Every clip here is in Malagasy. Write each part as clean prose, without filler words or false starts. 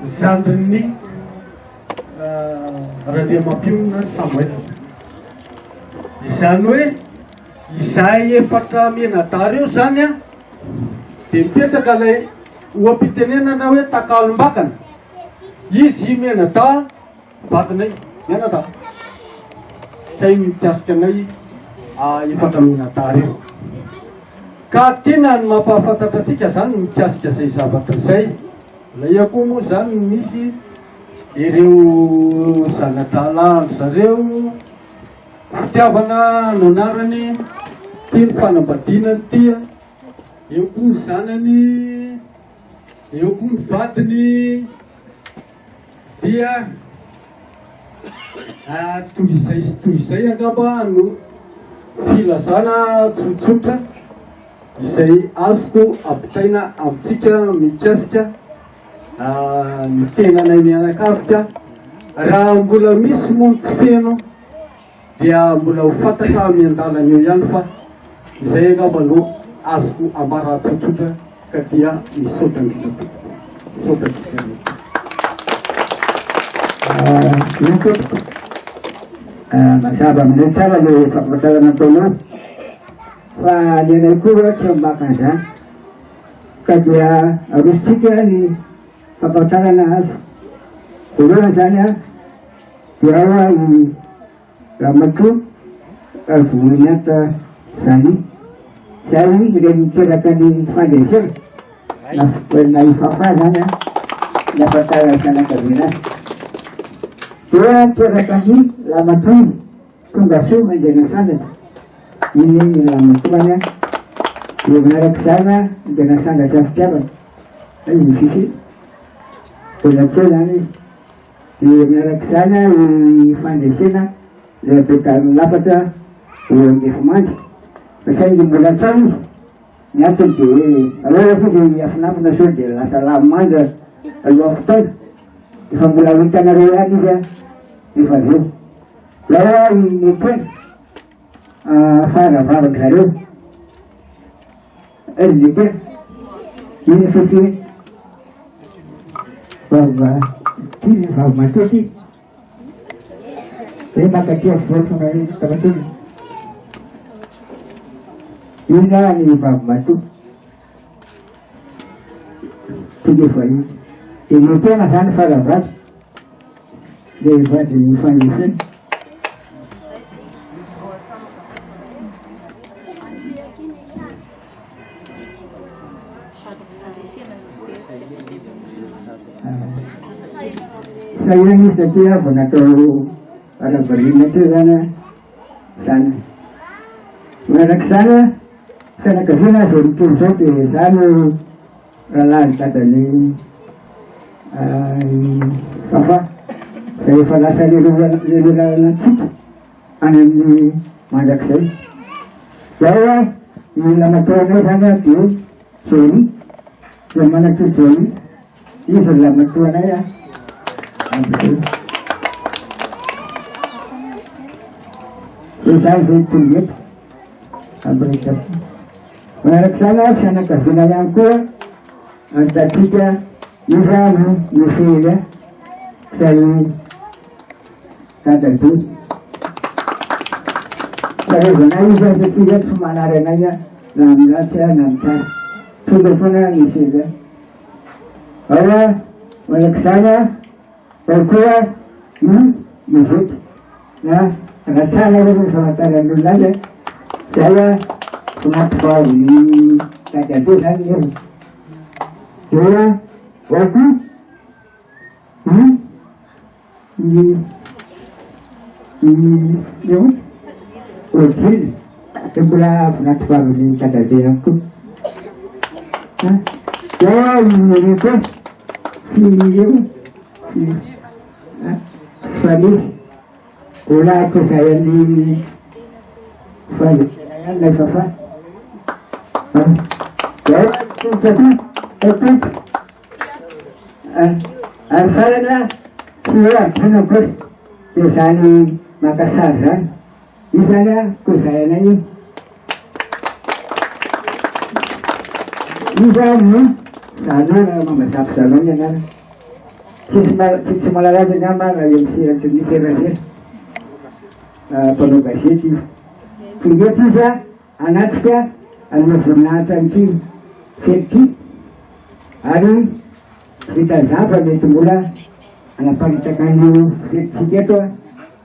zandrin'ny Randriamampionona Samuel. Izany hoe izahay efatra mianadahy ireo izany an, dia mipetraka ilay oha-pitenenana hoe takalom-bakana. Izy mianadahy vadinay mianadahy. Izay mikasika anay efatra mianadahy ireo. Ka tiana ny mampahafantatra antsika izany mikasika izay zavatra izay. Ilay akoho moa izany misy Ireo zana-drahalahin-dry zareo, fitiavana no anarany, tia ny fanambadiana ny tia, eo koa ny zanany, eo koa ny vadiny, dia toy izay sy toy izay angamba no filazana tsotsotra izay azoko ampitaina amintsika mikasika Ny tenanay mianakavy ka raha mbola misy moa ny tsy feno dia mbola ho fantatra miandalana eo ihany fa izay angamba no azoko ambara tsotsotra ka dia misaotra indrindra tompoko. Misaotra antsika rehetra. Io tompoko. Mazava aminay tsara le fampahafantarana ataonao fa ny anay koa tsy maka an'izany. Ka dia arosontsika ny fampahafantarana azy. Voalohany izany an, dia ao i Ramatoa Ravolonianta Zani, izay reny niteraka ny fandresena, na na i Fafa izany an, ny ahafantaran'ny fianakaviana azy. Dia niteraka ny Ramatoa izy. Tonga soa haingana sandratra iny ny ramatoany a! Dia manaraka izany a, haingana sandratra fitiavana. Aiza i Fifi? Mbola tsy eo izany izy. Dia manaraka izany a, i Fandresena ilay ampiakariny lafatra ho Andefimandry. Fa saingy mbola tsy ao izy. Ny antony dia hoe aleo lasa dia hiafinafina sao dia lasa lamimandry alohan'ny fotoana. Efa mbola ho hitanareo ihany izy a, rehefa avy eo. Zay ary ny teny fahavavaka zareo. Aiza ny teny? Ino Sophie? Vava ty vava matoa ty. Zay maka ty afovoany foana iny tamatony. Inona ny vava matoa? Tonga efa iny. Dia ny tena zany faravady. Ilay vady nifanefena. Sahirana izy satria vao natao ara-balina teo zany zany. Manaraka izany, fianakaviana izao tontolo izao dia za no Rahalahin'i dadan'i Fafa, izay efa lasa lehilahy antsika any amin'ny mandrakizay. Dia ao a, ny olona matoanay izany a dia Johnny, izay manatsoa Johnny, izy ny lamatoanay a. Amin'izay. Dia izany izay tonga eto amin'ny rehetra. Manaraka izany ary fianakaviana ihany koa ahitantsika iza no Nofelia izay dadabe. Tsarovana izy satria tsy manary anay na amin'ny ratsy na amin'ny tsara. Tonga foana Nofelia. Ao manaraka izany ao koa ny Yvette. Na raha tsara aloha ny famantaran'ny olona azy a, zay a vinantovavy dadabe zany ny heviny. Dia ao koa ny ny ny eo Odile, dia mbola vinantovavin'ny dadabe ihany koa. Dia i Rico sy eo sy Fa nisy mbola toa izay an'ny fandresena ihany ilay Fafa. Izay tongotra koa, ilay tongotra. Ary farany an, tsy hoe adino akory dia izany maka sary izany. Io izany an, koa izay anay io. Io izany no Zano, Mama Zafy Zano ny anarany. Tsisy tsy tsy mahalala azy angamba raha eo amin'ny sehatry ny serasera, mpanao gazety izy. Tonga eto izy hanatrika hanome voninahitra an'ity fety ity ary tsy vitan'izany fa mety mbola hanaparitaka an'io fetintsika eto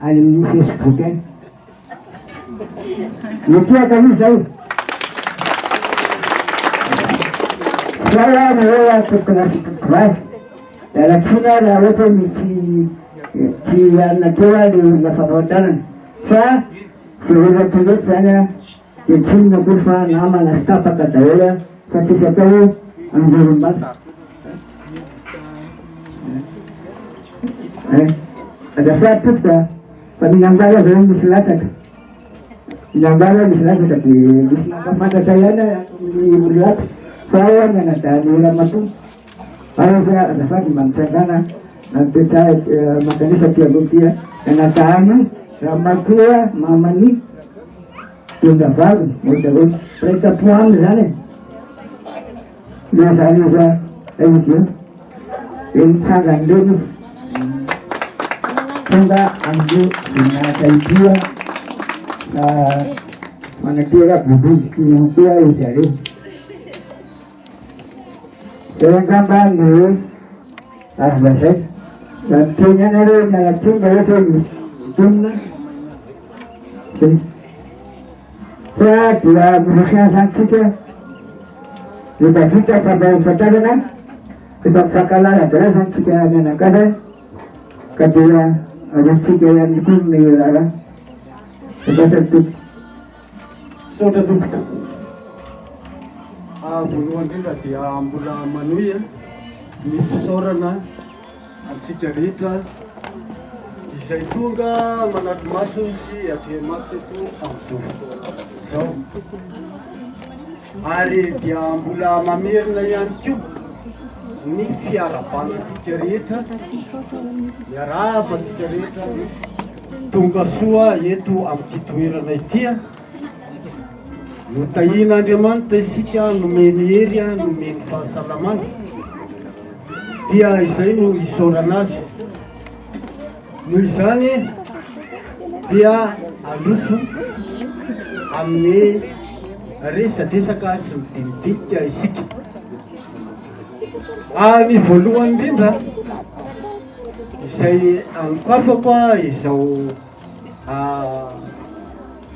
any amin'ny Facebook any. Nitiaka aloha izay. Zay aho ny hoe tompona sy tompovavy. Miala tsiny aho raha ohatra hoe misy tsy alina teo aho le olona fampahantarana. Fa zay olona tonga eto zany a dia tsy inona akory fa namana sy tapaka daholo a fa tsisy atao hoe anjorom-bala. Eh, azafady tompoko a. Fa ny nambara aza hoe misy latsaka. Ny nambara hoe misy latsaka dia misy nampahafantatra ihany amin'ny olona ato fa ao ny anadahin'ny ramatoa. Ao izy azafady mba mitsangàna mipetraha mankanesa aty aloha aty. Ny anadahiny ramatoa mamany Dondravaviny ohatra hoe mpiray tampo aminy izany e. Ilay iza izy io. Dia nitsangana indray izy. Tonga amin'io voninahitra ity manatera voavonjy ity ihany koa izy ireo. Izay angamba no azo lazaina. Raha miteny ihany nareo miala tsiny raha ohatra hoe misy mitonona. Fa dia miroso izany tsika. Efa vita fampahafantarana, efa mifankahalala daholo izany tsika mianakavy ka dia arosontsika ihany koa ny raharaha. Misaotra tompoko. Misaotra tompoko. Voalohany indrindra dia mbola manohy ny fisaorana antsika rehetra izay tonga manatri-maso sy atrehi-maso eto amin'izao fotoana izao. Ary dia mbola mamerina ihany koa ny fiarahabana antsika rehetra, miarahaba antsika rehetra tonga soa eto amin'ity toerana ity. Notahian'Andriamanitra isika, nomeny hery, nomeny fahasalamana. Dia izay no isaorana azy. Noho izany dia androso amin'ny resadresaka sy midinidinika isika. Ary ny voalohany indrindra izay anokafako izao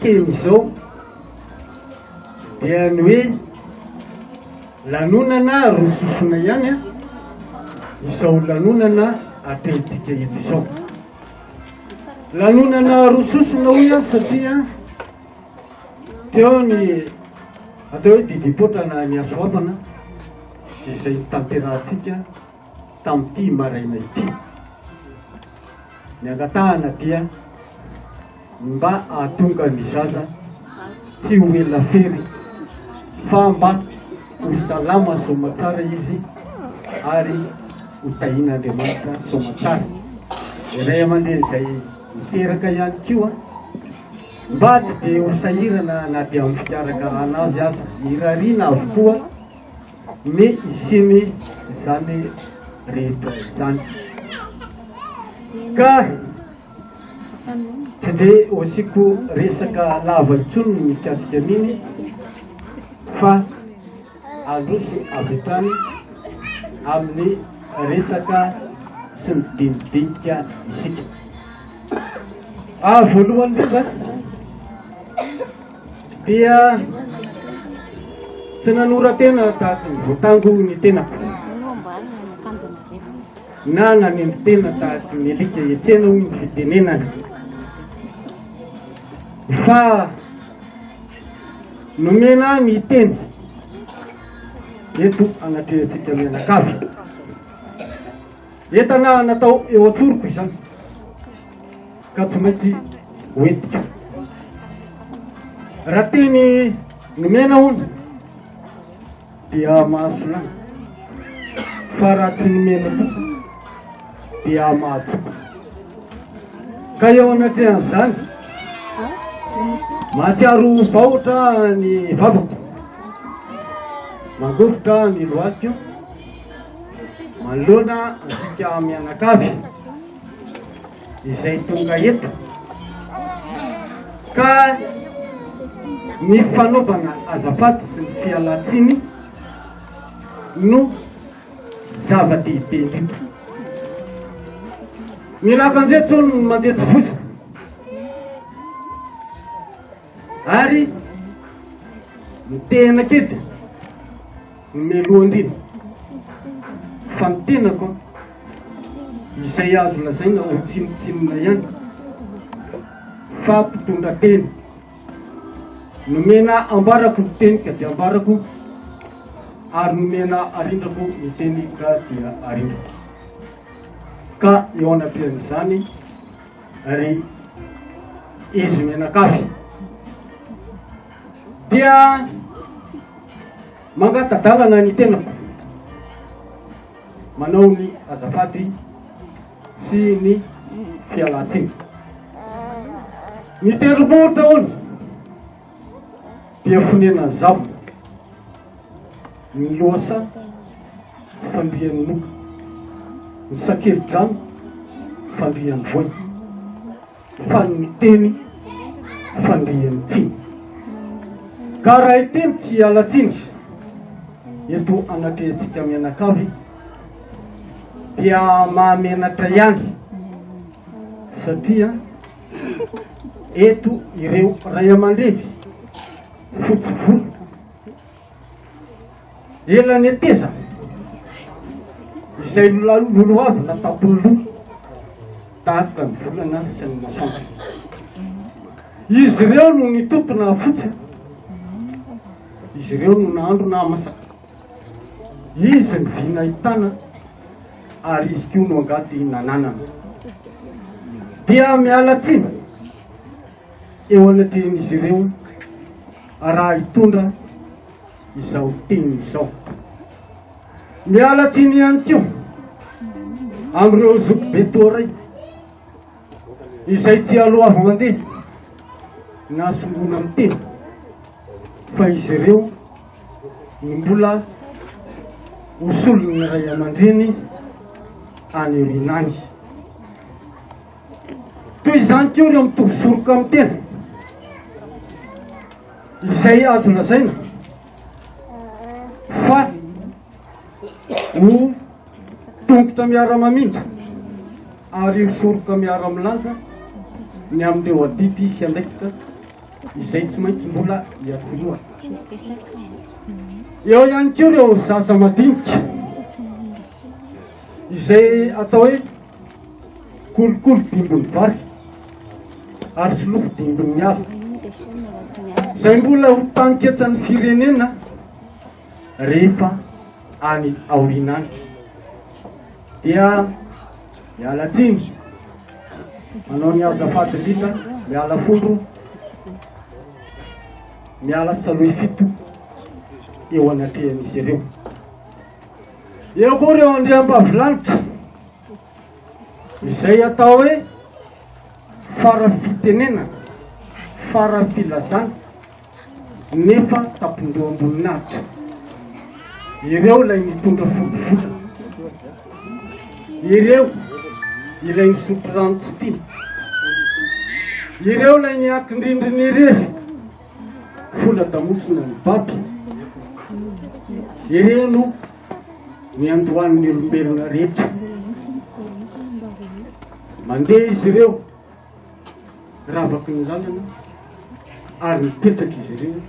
teny izao dia ny hoe lanonana rososona ihany a izao lanonana atrehintsika eto izao. Lanonana rososona hoy aho satria teo ny atao hoe didipoitra na ny hasoavana izay tanterahantsika tamin'ity maraina ity. Ny angatahana dia ny mba hahatonga ny zaza tsy ho ela fery fa mba ho salama soamatsara izy ary ho tahian'Andriamanitra soamatsara. Ny ray aman-dreny izay niteraka ihany koa mba tsy dia ho sahirana na dia amin'ny fikarakarana azy aza. Irariana avokoa ny hisiany izany rehetra izany. Ka tsy dia hosiako resaka lava intsony ny mikasika an'iny fa handroso avy hatrany amin'ny resaka sy ny dinidinika isika. Ah, voalohany indrindra dia tsy nanora-tena tahaka ny voatango ny tenako. Na nanendry tena tahaky ny alika etsena hoy ny fitenenana. Fa nomena ny teny eto anatrehantsika mianakavy. Entana natao eo an-tsoroko izany ka tsy maintsy hoentiko. Raha teny nomena hono dia mahasolana fa raha tsy nomena kosa dia mahatsoka. Ka eo anatrehan'izany, mahatsiaro vahotra ny vavako, mangovitra ny lohaliko, Manoloana antsika mianakavy izay tonga eto ka ny fanaovana azafady sy ny fialan-tsiny no zava-dehibe indrindra. Ny lakanjeto no mandeha tsy foza ary ny tehina kely ny mialoha indrindra fa ny tenako izay azo lazaina ho tsinontsinona ihany fa mpitondra teny nomena ambarako ny teny ka dia ambarako ary nomena arindrako ny teny ka dia arindrako ka eo anatrehan'izany ry izy mianakavy dia Mangata-dalana ny tenako manao ny azafady sy ny fialan-tsiny. Ny tendrombohitra hono dia fonenan'ny zavona, ny lohasaha fandrian'ny moka, ny sakeli-drano fandrian'ny voay. Fa ny miteny fandrian'ny tsiny. Ka raha hiteny tsy hiala tsiny eto anatrehantsika mianakavy dia mahamenatra ihany satria eto ireo ray aman-dreny fotsy volo Ela netezana izay lolohavina tampon'ny loha tahaka ny volana sy ny masoandro. Izy ireo no nitoto nahafotsy, izy ireo no nahandro nahamasaka. Izy ny vy nahitana ary izy koa no angady nananana. Dia miala tsiny eo anatrehan'izy ireo raha hitondra izao teny izao. Miala tsiny ihany koa amin'ireo zokibe toa ray izay tsy aloha mandeha na soloina amin'ny teny fa izy ireo no mbola ho solon'ny ray aman-dreny any aoriana any. Toy izany koa ireo mitovy soroka amin'ny tena izay azo lazaina fa ho tongotra miara-mamindra ary ho soroka miara-milanja ny amin'ireo adidy sy andraikitra izay tsy maintsy mbola hiatsorohana. Eo ihany koa ireo zaza madinika izay atao hoe Kolikoly dimbin'ny vary ary solofo dimbin'ny ala. Izay mbola ho taninketsan'ny firenena rehefa any aoriana any. Dia miala tsiny, manao ny azafady indrindra, miala fondro, miala salohy fito eo anatrehan'izy ireo. Eo koa ireo andriambavilanitra Izay atao hoe fara-fitenenana, fara-filazana, nefa tampon-doham-boninahitra. Ireo ilay nitondra folo volana. Ireo ilay nisotro rano tsy tiana. Ireo ilay niankin-drindrina irery, fola-damosina nibaby. Ireo no Niandohan'ny olombelona rehetra. Mandeha izy ireo, ravaky ny lalana, ary mipetraka izy ireo,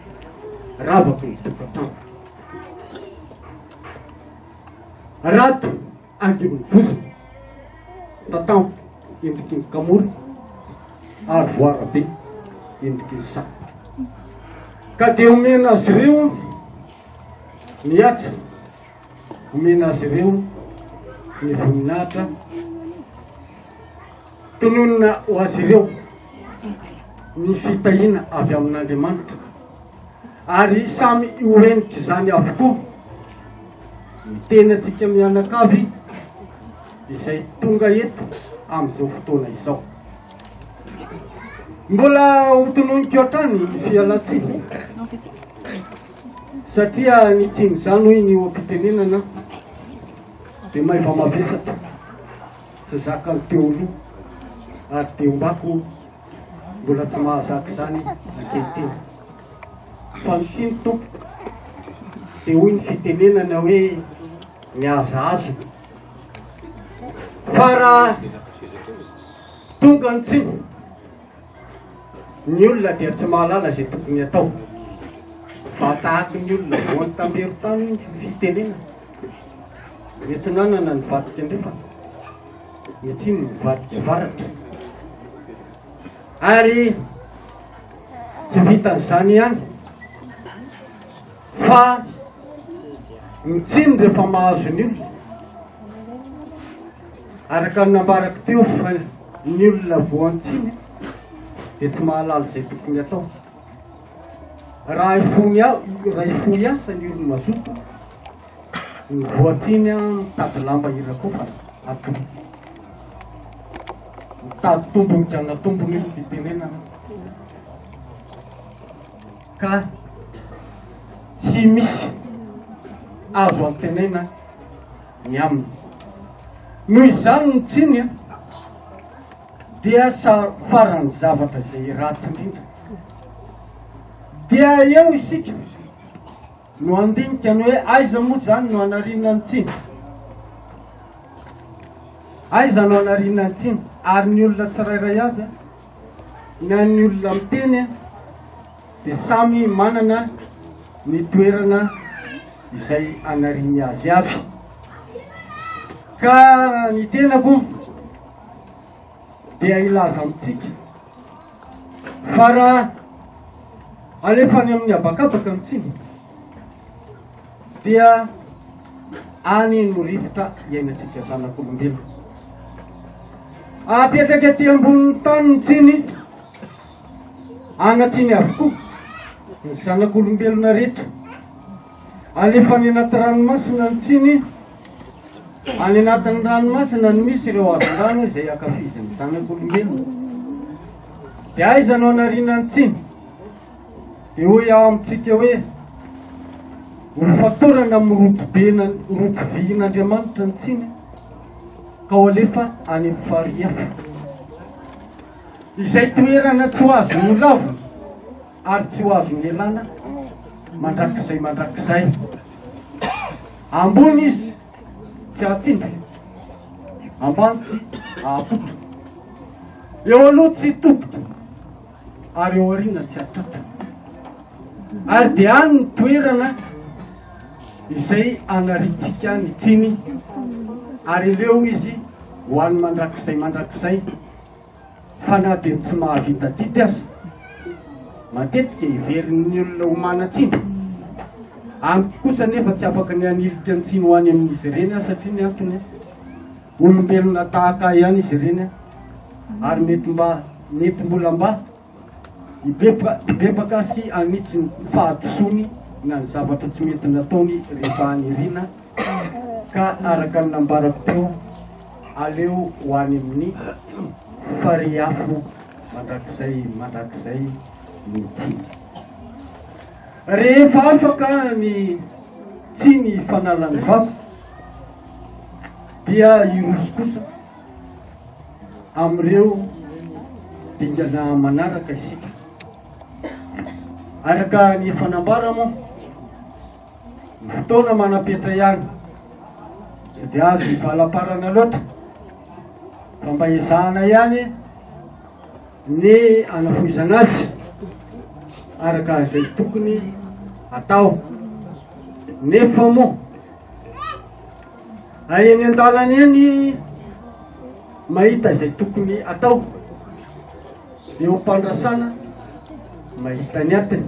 ravaky ny tokantrano. Rato angivon'ny vozona, tatambo endriky ny kamory, ary voarabe endriky ny saka. Ka dia omena azy ireo Ny haja omena azy ireo ny voninahitra tononina ho azy ireo ny fitahiana avy amin'Andriamanitra ary samy ho henik'izany avokoa ny tenantsika mianakavy izay tonga eto amin'izao fotoana izao. Mbola hotononiko hatrany ny fialantsiny satria ny tsiny izany hoy ny oha-pitenenana. Dia maiva-mavesatra, tsy zakan'ny teo aloha ary dia ombako mbola tsy mahazaka izany ankehitriny. Fa ny tsiny tompoko dia hoy ny fitenenana hoe ny aza azona. Fa raha tonga ny tsiny, ny olona dia tsy mahalala izay tokony atao. Fa tahaky ny olona voan'ny tamberin-tany ny fitenenana. Ny atsinanana nivadika andrefana, ny atsimo nivadika avaratra. Ary tsy vitan'izany ihany fa ny tsiny rehefa mahazo ny olona, araka ny nambarako teo fa ny olona voan-tsiny dia tsy mahalala izay tokony atao. Raha hifoha hiasa ny olo-mazoto, Ny voatsiny mitady lamba hirakofana atory. Mitady tombony ka na tombony io fitenenana. Ka tsy misy azo antenaina ny aminy. Noho izany ny tsiny dia faran'ny zavatra izay ratsy indrindra. Dia eo isika No handinika ny hoe aiza moa izany no hanariana ny tsiny? Aiza no hanariana ny tsiny? Ary ny olona tsirairay avy, na ny olona miteny, dia samy manana ny toerana izay hanariany azy avy. Ka ny tenako dia hilaza amintsika Fa raha alefa any amin'ny habakabaka ny tsiny dia any no rivotra iainantsika zanak'olombelona. Apetraka aty ambonin'ny tany ny tsiny, anatsiny avokoa ny zanak'olombelona rehetra. Alefa any anaty ranomasina ny tsiny, Any anatin'ny ranomasina no misy ireo hazandrano izay ankafizin'ny zanak'olombelona. Dia aiza no anariana ny tsiny? Dia hoy aho amintsika hoe, ho fatorana amin'ny rojovihin'Andriamanitra ny tsiny, ka ho alefa any amin'ny farihy hafa. Izay toerana tsy ho azo nolavina ary tsy ho azo nialana mandrakizay mandrakizay. Ambony izy tsy hahatsindry, ambany tsy hahapoitra. Eo aloha tsy hitodika ary eo aoriana tsy hahatratra. Ary dia any ny toerana izay anariantsika ny tsiny ary aleo izy ho any mandrakizay mandrakizay. Fa na dia tsy mahavita adidy aza, matetika heverin'ny olona ho manan-tsiny. Amiko kosa anefa tsy afaka ny hanilika ny tsiny ho any amin'izy ireny aho satria ny antony, olombelona tahaka ahy ihany izy ireny ary mety mba mety mbola mba hibebaka sy hanitsy ny fahadisoany na ny zavatra tsy mety nataony rehefa any aoriana ka araka ny nambarako teo Aleo ho any amin'ny farihy afo mandrakizay mandrakizay ny tsiny. Rehefa afaka ny tsiny fanalan'ny vava dia hiroso kosa amin'ireo dingana manaraka isika. Araka ny efa nambara moa Ny fotoana manam-petra ihany, tsy dia azo ivalamparana loatra fa mba ezahana ihany ny anafohizana azy araka izay tokony atao. Nefa moa eny an-dalana eny mahita izay tokony atao. Eo am-pandrasana mahita ny atiny.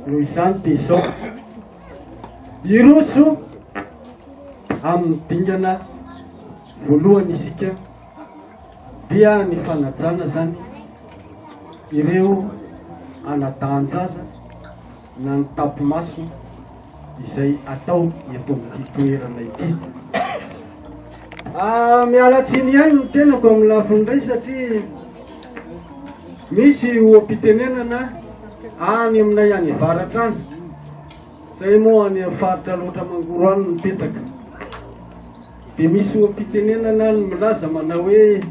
Noho izany dia izao, hiroso amin'ny dingana voalohany isika dia ny fanajana izany ireo anadahan-jaza na ny tapimaso izay atao eto amin'ity toerana ity. Ah, miala tsiny ihany ny tenako amin'ny lafiny iray satria misy oha-pitenenana any aminay any avaratra any, izay moa any amin'ny faritra Alaotra Mangoro any no mipetraka. Dia misy oham-pitenenana ny milaza manao hoe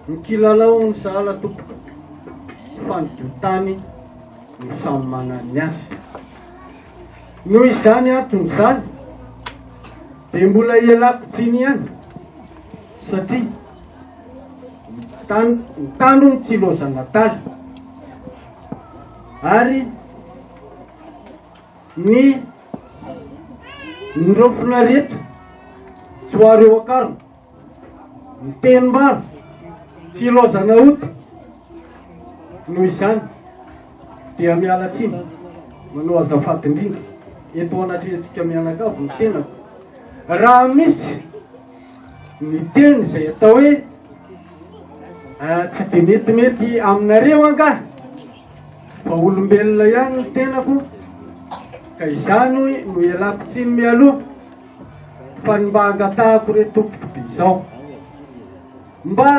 ny kilalao ny sahala tompoko fa ny dotany no samy manana ny azy. Noho izany antony izany dia mbola ialako tsiny ihany satria ny tany hono tsy ilaozana taly ary ny ny raofina rehetra tsy ho ary eo an-karona, ny tenim-bava tsy ilaozana ota. Noho izany dia miala tsiny manao azafady indrindra eto anatrehantsika mianakavy ny tenako raha misy ny teny izay atao hoe tsy dia metimety aminareo angaha fa olombelona ihany ny tenako ka izany hoy no ialako tsiny mialoha fa ny mba angatahako re tompoko dia izao mba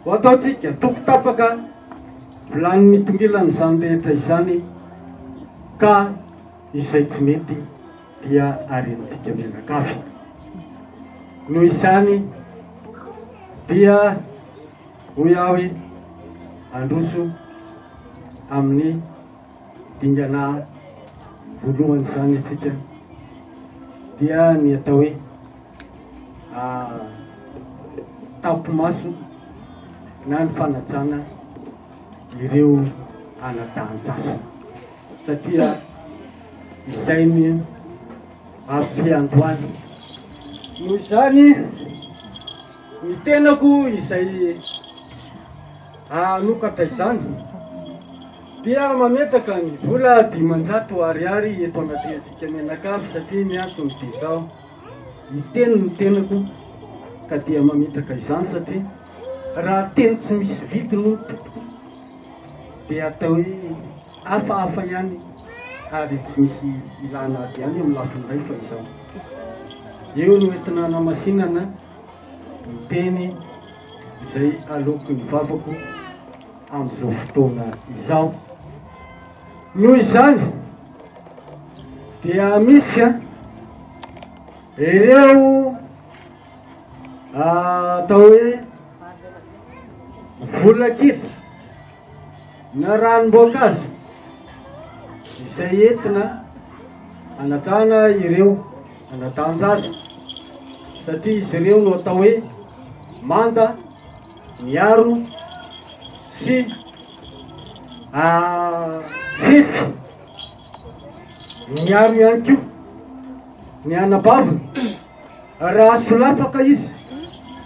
ho ataontsika toko tapaka vilany mitongilana izany rehetra izany ka izay tsy mety dia arentsika mianakavy noho izany dia Hoy aho hoe, Handroso amin'ny dingana voalohany izany isika, dia ny atao hoe tampo-maso na ny fanajana ireo anadahan-jasa, satria izay ny ampiandohana. Noho izany, Ny tenako izay hanokatra izany dia mametraka ny vola 500 ariary eto anatrehantsika mianakavy satria ny antony dia izao, miteny ny tenako ka dia mametraka izany satria raha teny tsy misy vidiny hono tompoko dia atao hoe hafahafa ihany ary tsy misy ilana azy ihany amin'ny lafiny iray fa izao. Eo no entina hanamasinana ny teny izay aloaky ny vavako amin'izao fotoana izao. Noho izany dia misy ireo atao hoe vola kely na ranom-boankazo izay entina hanajana ireo anadahan-jaza satria izy ireo no atao hoe manda miaro sy fefy miaro ihany koa ny anabaviny Raha solafaka izy,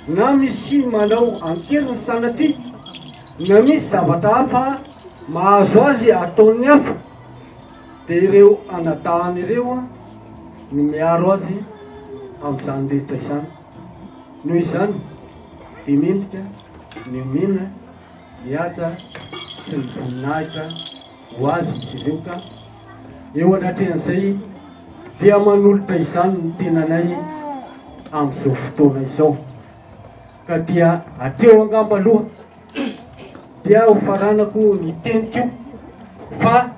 na misy manao an-keriny sanatria, na misy zavatra hafa mahazo azy ataon'ny hafa, dia ireo anadahiny ireo no miaro azy amin'izany rehetra izany. Noho izany, dia mendrika ny omena ny haja sy ny voninahitra ho azy izy ireo ka eo anatrehan'izay dia manolotra izany ny tenanay amin'izao fotoana izao ka dia hatreo angamba aloha dia ho faranako ny teniko fa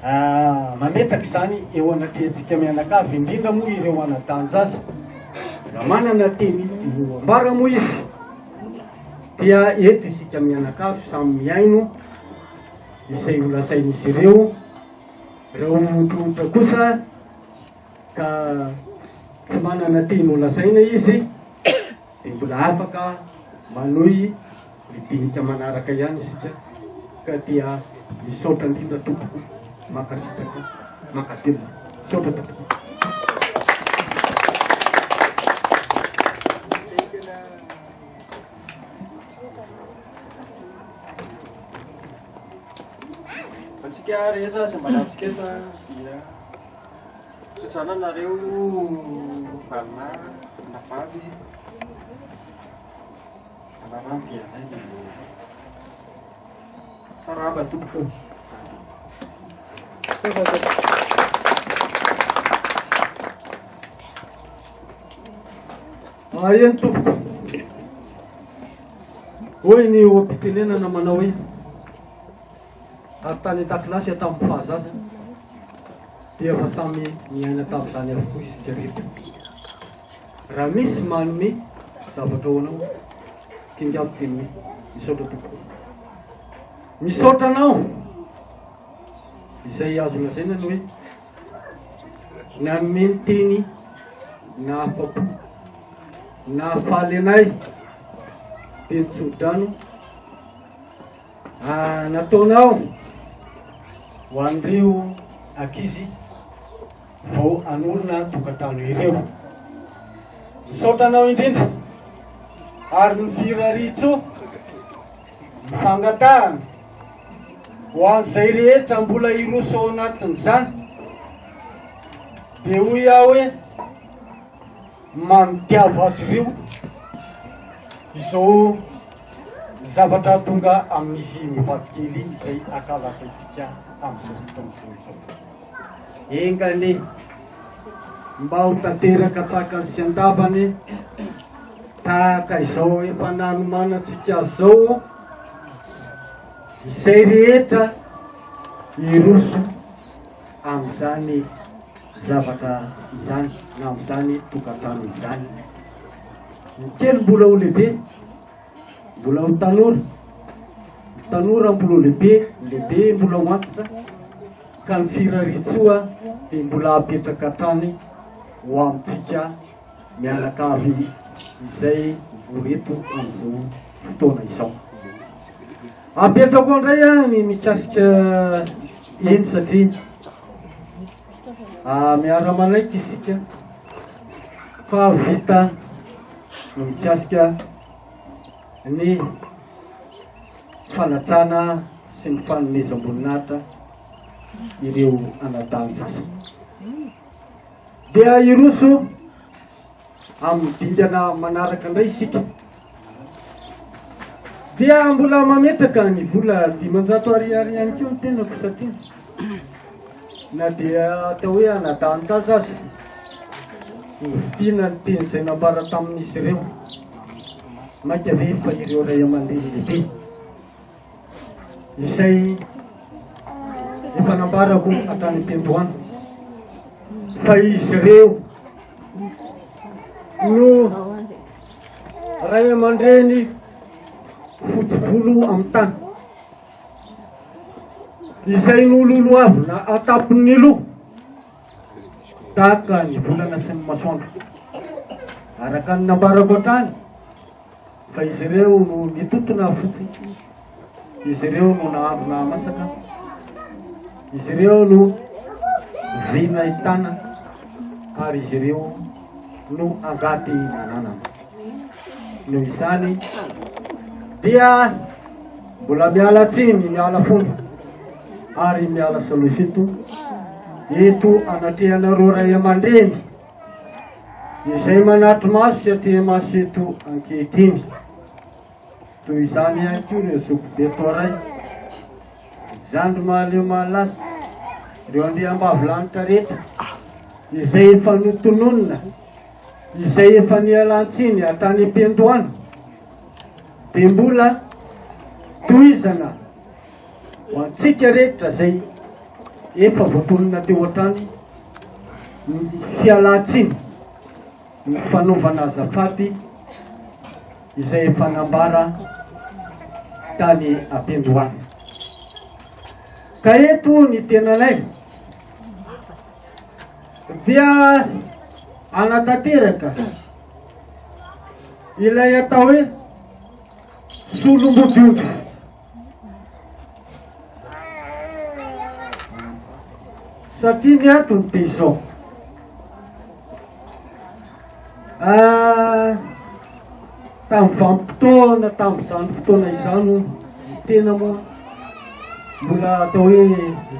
ah, mametraka izany eo anatrehantsika mianakavy indrindra moa ireo anadan-jaza raha manana teny ho ambara moa izy dia eto isika mianakavy samy mihaino izay ho lazain'izy ireo, raha ho otrohotra kosa ka tsy manana teny ho lazaina izy dia mbola afaka manohy ny dinika manaraka ihany isika ka dia misaotra indrindra tompoko, mankasitraka, mankatelina. Misaotra tompoko. Antsika rehetra izay manatrika eto dia misaotra anareo valina anabavy anaraby anay Sarahaba tompoko. Ah, eny tompoko. Hoy ny oha-pitenenana manao hoe ary tany an-dakilasy hatramin'ny fahazaza dia efa samy niaina tamin'izany avokoa isika rehetra. Raha misy manome zavatra ho anao, tingavo teny hoe, Misaotra tompoko. Misaotra anao. Izay azo lazaina ny hoe nanome ny teny nahafa-po, nahafaly anay teny tsodrano nataonao ho an'ireo ankizy vao hanorina tokantrano ireo. Misaotra anao indrindra ary ny firariantsoa, ny fangatahana ho an'izay rehetra mbola hiroso ao anatin'izany dia hoy aho hoe manodiavo azy ireo izao zavatra tonga amin'izy mivady kely izay ankalazaintsika amin'izao fotoana izao izao. Enga anie mba ho tanteraka an-tsakany sy an-davany tahaka izao efa nanomanantsika azy izao izay rehetra hiroso amin'izany zavatra izany na amin'izany tokantrano izany. Ny kely mbola ho lehibe, mbola ho tanora, ny tanora mbola ho lehibe, ny lehibe mbola ho antitra, ka ny firariantsoa dia mbola apetraka hatrany ho amintsika mianakavy izay mivory eto amin'izao fotoana izao. Apetrako indray aho ny mikasika eny satria miara-manaiky isika fa vita ny mikasika ny fanajana sy ny fanomezam-boninahitra ireo anadahin-jaza. Dia hiroso amin'ny dingana manaraka indray isika. Dia mbola mametraka ny vola 500 ariary ihany koa ny tenako satria na dia atao hoe anadahin-jaza aza novidiana ny teny izay nambara tamin'izy ireo. Mainka ve fa ireo ray aman-dreny lehibe izay efa nambarako hatrany am-piandohana fa izy ireo no ray aman-dreny fotsy volo amin'ny tany izay nololohavina an-tampon'ny loha tahaka ny volana sy ny masoandro araka ny nambarako hatrany Fa izy ireo no nitoto nahafotsy, izy ireo no nahandro nahamasaka, izy ireo no vy nahitana, ary izy ireo no angady nananana. Noho izany dia mbola miala tsiny, miala fondro ary miala salofito eto anatrehanareo ray aman-dreny Izay manatri-maso sy atrehi-maso eto ankehitriny. Toy izany ihany koa ireo zokibe toaray, zandry mahaleo mahalasa, ireo andriambavilanitra rehetra izay efa notononina, izay efa nialan-tsiny hatrany am-piandohana, dia mbola tohizana Ho antsika rehetra izay efa voatonona teo hatrany ny fialan-tsiny, ny fanaovana azafady izay efa nambara tany am-piandohana. Ka eto ny tenanay dia hanatanteraka ilay atao hoe solombodiondry. Satria ny antony dia izao. Ah, tamin'ny vanim-potoana, tamin'izany fotoana izany ny tena moa mbola atao hoe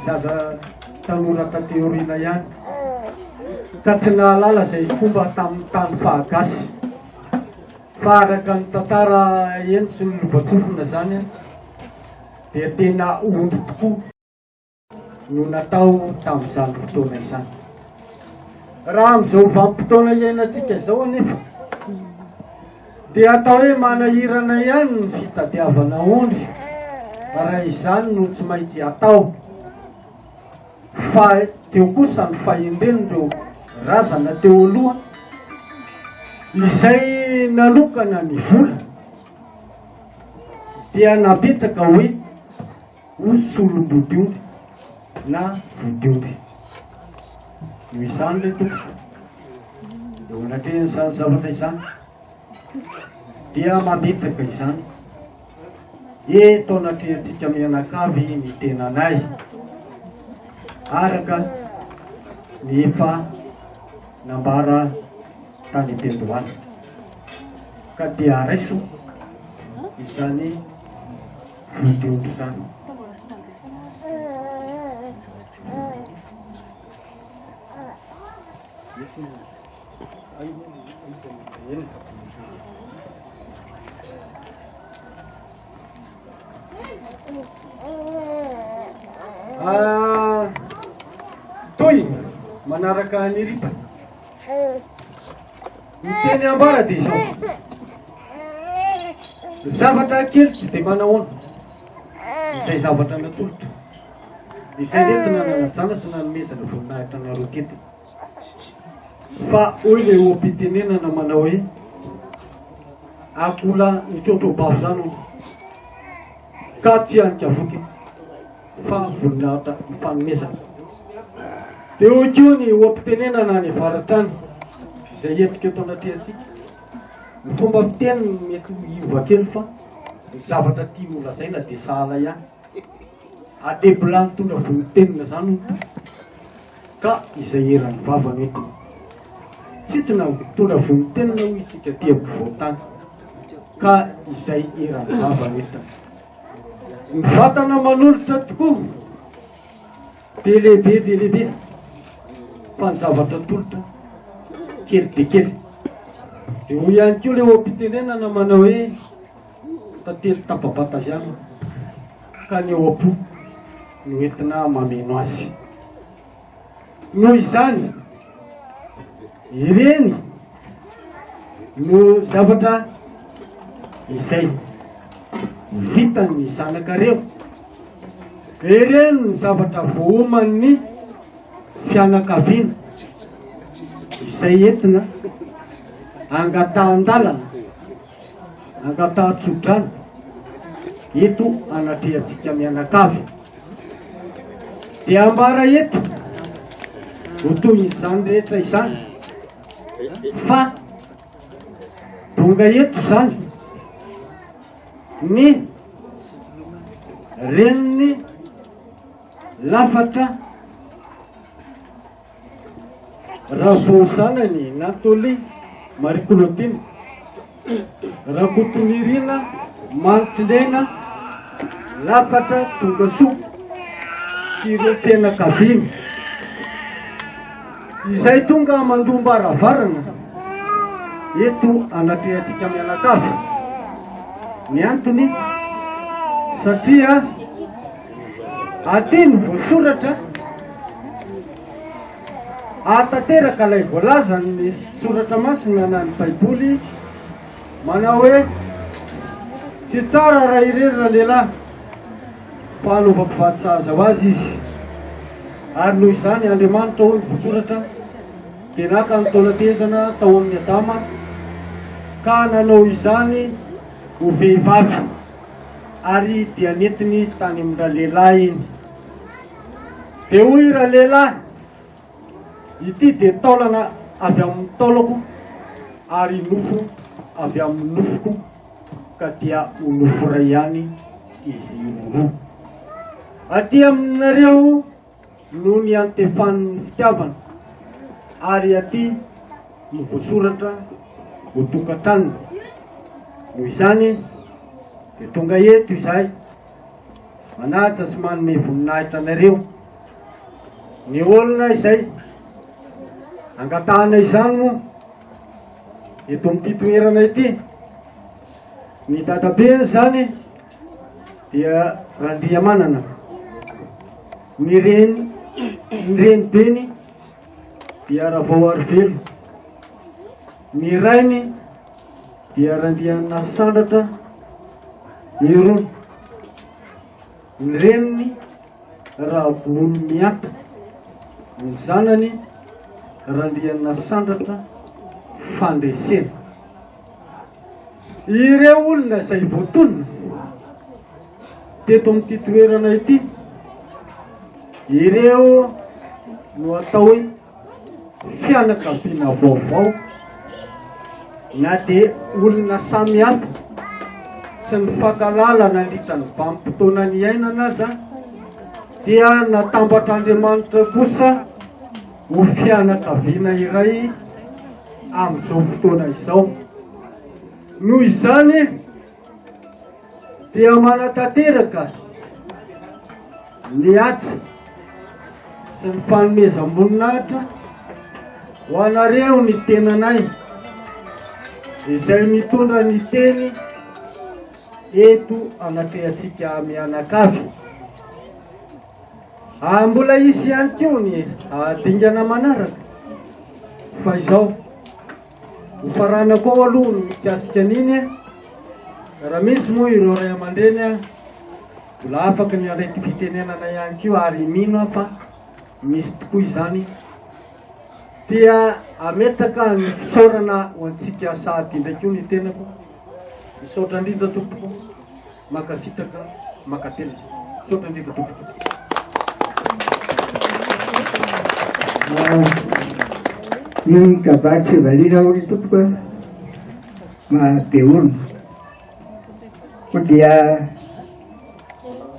zaza tanora taty aoriana ihany ka tsy nahalala izay fomba tamin'ny tany fahagasy. Fa araka ny tantara heno sy ny lovantsofina izany dia tena ondry tokoa no natao tamin'izany fotoana izany. Raha amin'izao vanim-potoana iainantsika izao anefa dia atao hoe manahirana ihany ny fitadiavana ondry raha izany no tsy maintsy atao. Fa teo kosa ny fahendren'ireo razana teo aloha. Izay nanokana ny vola dia napetraka hoe ho solom-bodiomby na vodiomby. Noho izany re tompoko, eo anatrehan'izany zavatra izany dia mametraka izany eto anatrehantsika mianakavy ny tenanay araka ny efa nambara tany am-piandohana ka dia raiso izany vodiondry izany. Ah, tohiny manaraka an'i Rita. Ny teny ambara dia izao. Zavatra kely tsy dia manahoana izay zavatra natolotra, izay nentina nanajana sy nanomezana voninahitra anareo teto. Fa hoy ilay oha-pitenenana manao hoe akola mitrotrobavy izany hono ka tsy hanikavoky fa voninahitra ifanomezana. Dia hoy koa ny oha-pitenenana any avaratra any izay entiko eto anatrehantsika. Ny fomba fiteny no mety hiova kely fa ny zavatra tiany holazaina dia sahala ihany. Adebolà mitondra volon-tenina izany hono ka izay eran'ny vava no entina. Tsitsina mitondra volon-tenina hoy isika aty ampovoan-tany ka izay eran'ny vava no entina. Ny vatana manolotra tokoa dia lehibe dia lehibe fa ny zavatra atolotra kely dia kely. Dia hoy ihany koa ilay oha-pitenenana manao hoe tantely tapa-bata ihany ka ny ao am-po no entina mameno azy. Noho izany, ireny no zavatra izay vitan'ny zanakareo. Ireny ny zavatra voaoman'ny fianakaviana izay entina angatahan-dalana, angatahan-tsodrano eto anatrehantsika mianakavy. Dia ambara eto ho toy izany rehetra izany fa tonga eto izany ny reniny lafatra Ravaozanany Nathalie Marie Claudine, Rakotonirina Mantlena Lafatra Tongasoa sy ireo fianakaviany izay tonga mandom-baravarana eto anatrehantsika mianakavy. Ny antony satria aty no voasoratra Hahatanteraka ilay voalazan'ny Soratra Masina na ny Baiboly manao hoe, Tsy tsara raha irery ralehilahy, fa hanaovako vady sahaza ho azy izy. Ary noho izany Andriamanitra, hoy ny voasoratra, dia naka ny taolan-tehezana tao amin'i Adama ka nanao izany ho vehivavy, ary dia nentiny tany amin-dralehilahy iny. Dia hoy ralehilahy, Ity dia taolana avy amin'ny taolako ary nofo avy amin'ny nofoko, ka dia ho nofo iray ihany izy roa. Aty aminareo no niantefan'ny fitiavana, ary aty no voasoratra ho tokantranony. Noho izany, dia tonga eto izahay. Manaja sy manome voninahitra anareo. Ny olona izay angatahana izany moa eto amin'ity toerana ity, ny dadabeny izany dia Randriamanana, ny reny ny renibeny dia Ravaoarivelo, ny rainy dia Randrianasandratra Heron, ny reniny Ravolomihata, ny zanany Randrianasandratra. fandresena. Ireo olona izay voatonona teto amin'ity toerana ity, ireo no atao hoe fianakaviana vaovao na dia olona samy hafa tsy nifankalala nandritra ny vanim-potoana niainana aza dia natambatr'Andriamanitra kosa ho fianakaviana iray amin'izao fotoana izao. Noho izany dia manatanteraka ny haja sy ny fanomezam-boninahitra ho anareo ny tenanay izay mitondra ny teny eto anatrehantsika mianakavy. Ah, mbola hisy ihany koa ny ah, dingana manaraka fa izao hofaranako ao aloha ny mikasika an'iny eh. raha misy moa ireo ray aman-dreny ah, mbola afaka ny handray fitenenana ihany koa ary mino aho fa misy tokoa izany dia ametraka ny fisaorana ho antsika sahady indray koa ny tenako misaotra indrindra tompoko Mankasitraka, mankatelina. Misaotra indrindra tompoko. Ny kabary tsy valiana hoy tompoko a, maha be olona. Koa dia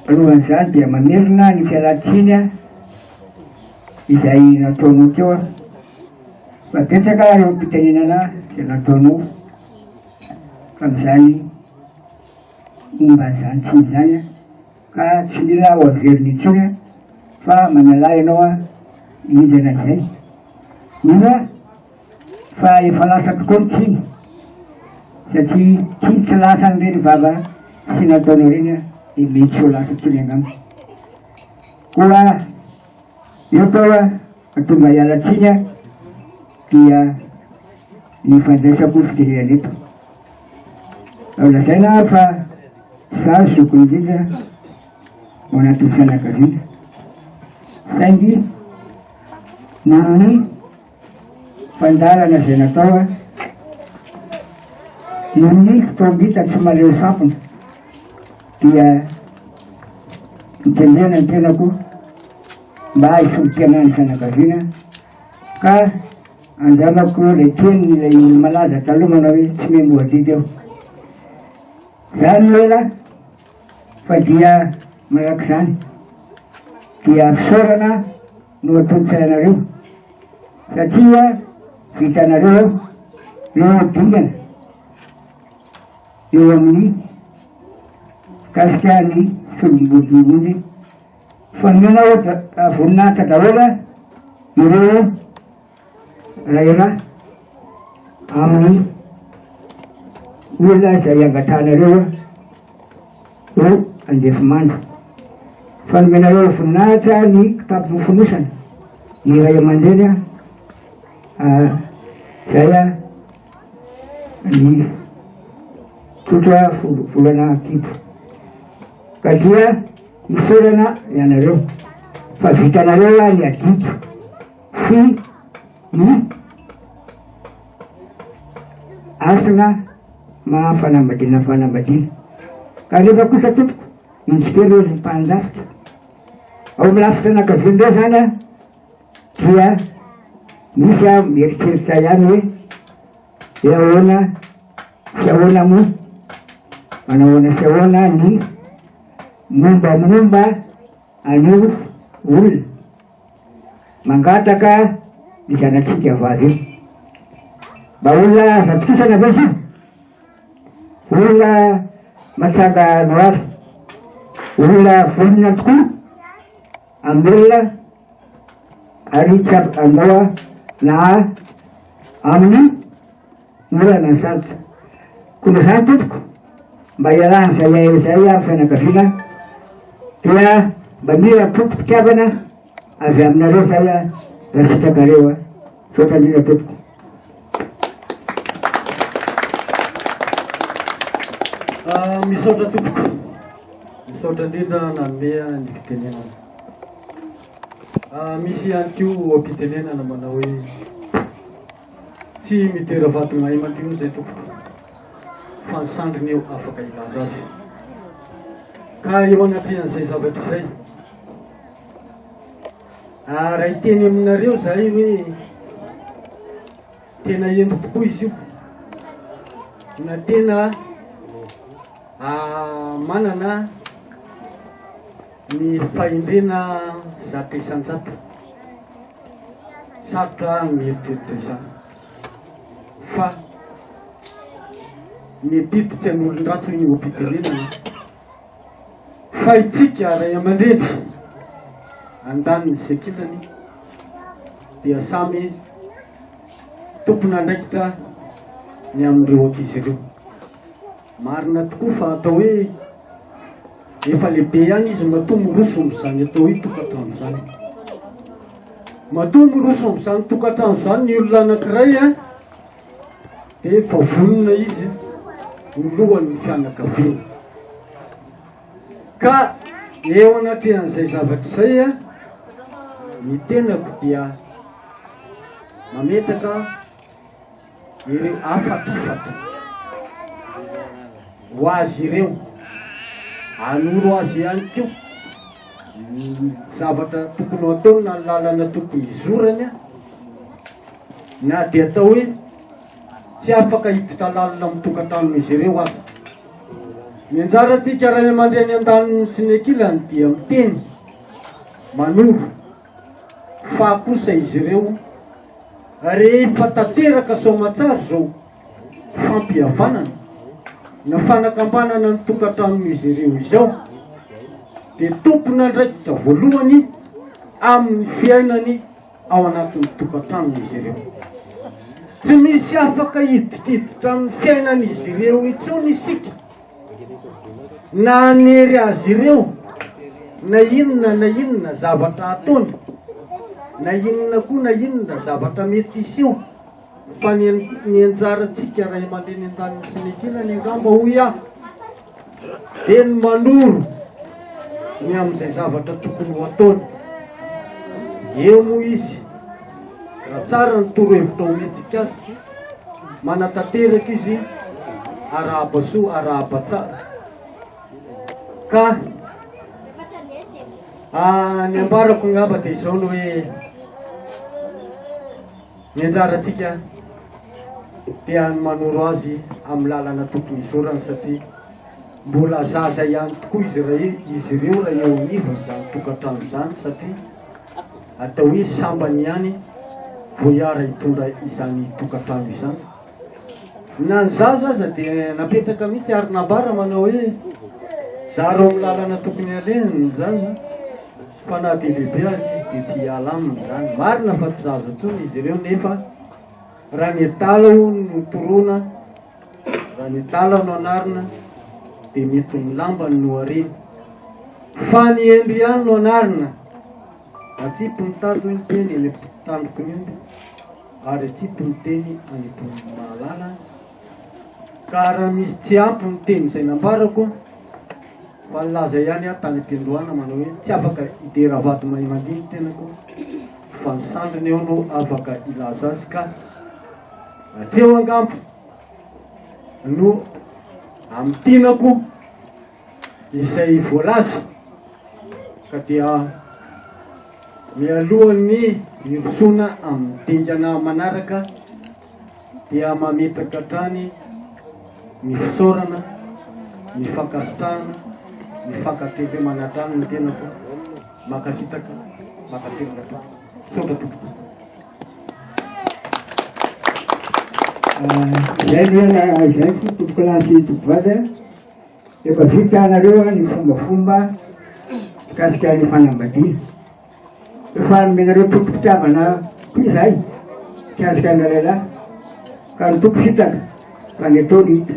alohan'izany dia mamerina ny fialan-tsiny a, izay nataonao teo a. Fa betsaka ireo fitenenana izay nataonao tamin'izany momba an'izany tsiny izany an, ka tsy mila ho averina intsony an, fa manalà ianao an, mindrana izay. Mino aho fa efa lasa tokoa ny tsiny, satria tsiny tsy lasan'ireny vava tsy nataonao ireny an, dia mety tsy ho lasa intsony angamba. Koa eto aho an, tonga hiala tsiny an, dia ny fandraisako fitenenana eto. Lazaina aho fa za zoky indrindra ao anatin'ny fianakaviana. Saingy noho ny fandaharana izay natao a, noho ny fotoam-bita tsy mahaleo sampona dia nitendrena ny tenako mba hisolo-tena ny fianakaviana ka Andramako ilay tenin' ilay olo-malaza taloha manao hoe tsy membo adidy aho. Zany no ela fa dia marak'izany dia fisaorana no atolotra anareo satria vitanareo ireo dingana eo amin'ny mikasika ny solom-bodiondry fa nomena voninahitra daholo ireo Raela amin'ny olona izay angatahanareo ho andefimandry. Fa nomenareo voninahitra ny kitapo fonosana ny ray aman-dreny izay ny tsotra volana kibo. Ka dia isaorana ianareo fa vitanareo ny adidy. Sy ny hasina maha fanambadiana fanambadiana. Kanefa kosa tompoko, indro kely hozy ny mpandrafitra. Ao amin'ny lafy fianakaviana indray izany an, dia misy aho mieritreritra ihany hoe hoe ahoana sy ahoana moa, manao ahoana sy ahoana ny mombamomba an'io olona. Mangataka ny zanatsika vavy io. Mba olona azo atokisana ve izy io? Olona matsanga noary. Olona vonona tokoa hamelona ary tsy handao na amin'ny mora na ny sarotra. Koa noho izany tompoko, mba hiarahan'izay ahy izay amin'ny fianakaviana dia mba mila tokim-pitiavana avy aminareo izay raha sitrakareo. Misaotra indrindra tompoko. Ah, misaotra tompoko. Misaotra indrindra nanome ny fitenenana. Ah, misy ihany koa fitenenana manao hoe. Tsy midera vady mahay mandino izay tompoko fa ny sandriny eo afaka hilaza azy. Ka eo anatrehan'izay zavatra izay, raha hiteny aminareo zahay hoe tena hendry tokoa izy io, na tena manana ny fahendrena 100%. Sarotra ny mieritreritra izany fa ny adidy tsy an'olon-dratsy hoy ny oha-pitenenana fa itsika ray aman-dreny andaniny sy ankilany dia samy tompon'andraikitra ny amin'ireo ankizy ireo. Marina tokoa fa atao hoe efa lehibe ihany izy matoa miroso amin'izany atao hoe tokantrano izany. Matoa miroso amin'izany tokantrano izany ny olona anankiray a, dia efa vonona izy ho lohan'ny fianakaviana. Ka eo anatrehan'izay zavatra izay a, ny tenako dia mametraka ireo hafatrafatra ho azy ireo, hanoro azy ihany koa ny zavatra tokony ho ataony na ny lalana tokony hizorany, na dia atao hoe tsy afaka hiditra lalina amin'ny tokantranon'izy ireo aza. Ny anjarantsika ray aman-dreny andaniny sy ny ankilany dia miteny, manoro, fa kosa izy ireo Rehefa tanteraka soamatsara izao fampihavanana na fanakambanana ny tokantranon'izy ireo izao dia tompon'andraikitra voalohany amin'ny fiainany ao anatin'ny tokantranony izy ireo. Tsy misy afaka hiditriditra amin'ny fiainan'izy ireo intsony isika. Na hanery azy ireo na inona na inona zavatra ataony, na inona koa na inona zavatra mety hiseho, fa ny ny anjarantsika ray aman-dreny an-daniny sy ny ankilany angamba hoy aho dia ny manoro ny amin'izay zavatra tokony ho ataony. Eo moa izy, raha tsara ny torohevitra omentsika azy, manatanteraka izy arahaba soa arahaba tsara ka ah, ny ambarako ngamba dia izao no hoe ny anjarantsika dia ny manoro azy amin'ny lalana tokony hizorany satria mbola zaza ihany tokoa izy raha izy ireo raha eo anivon'izany tokantrano izany satria Atao hoe sambany ihany vao hiara hitondra izany tokantrano izany. Na ny zaza aza dia napetraka mihitsy ary nambara manao hoe zaro amin'ny lalana tokony alehany ny zaza fa na dia lehibe aza izy dia tsy hiala aminy izany. Marina fa tsy zaza intsony izy ireo nefa raha ny adala hono no toroana, raha ny adala no anarina dia mety ho ny lambany no ariana. Fa ny hendry ihany no anarina. Atsipy ny tady hoy ny teny eny am-tandroky ny omby ary atsipy ny teny any am-pon'ny mahalala. Ka raha misy tsy ampy ny teny izay nambarako, fa nilaza ihany aho tany am-piandohana manao hoe tsy afaka hidera vady mahay mandihy ny tenako fa ny sandriny eo no afaka hilaza azy ka hatreo angamba no amintinako izay voalaza ka dia mialohan'ny hirosoana amin'ny dingana manaraka dia mametraka hatrany ny fisaorana, ny fankasitrahana, ny fankatelemana hatrany ny tenako. Mankasitraka, mankatelina tompoko. Misaotra tompoko. Izay no izay tompokolahy sy tompovavy. Efa vita nareo ny fombafomba mikasika ny fanambadiana. Efa nomenareo tokim-pitiavana koa izahay mikasika ny lehilahy. Ka ny tompo fitaka fa ny atao no hita.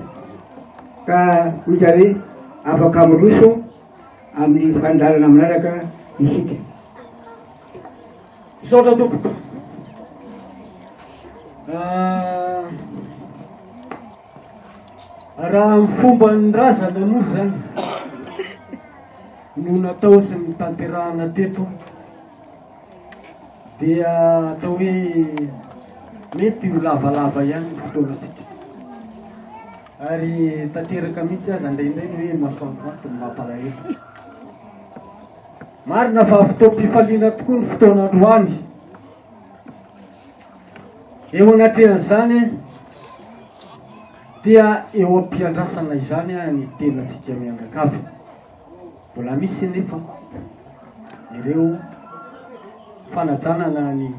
Ka hoy izahay hoe afaka miroso amin'ny fandaharana manaraka isika. Misaotra tompoko. Ah, Raha ny fomban'ny razana moa izany no natao sy notanterahana teto dia atao hoe. Mety ho lavalava ihany ny fotoanantsika. Ary tanteraka mihitsy aza indraindray ny hoe masoandro maty no mampalahelo. Marina fa fotoam-pifaliana tokoa ny fotoana androany. Eo anatrehan'izany dia eo am-piandrasana izany ny tenantsika mianakavy. Mbola misy anefa ireo fanajana na ny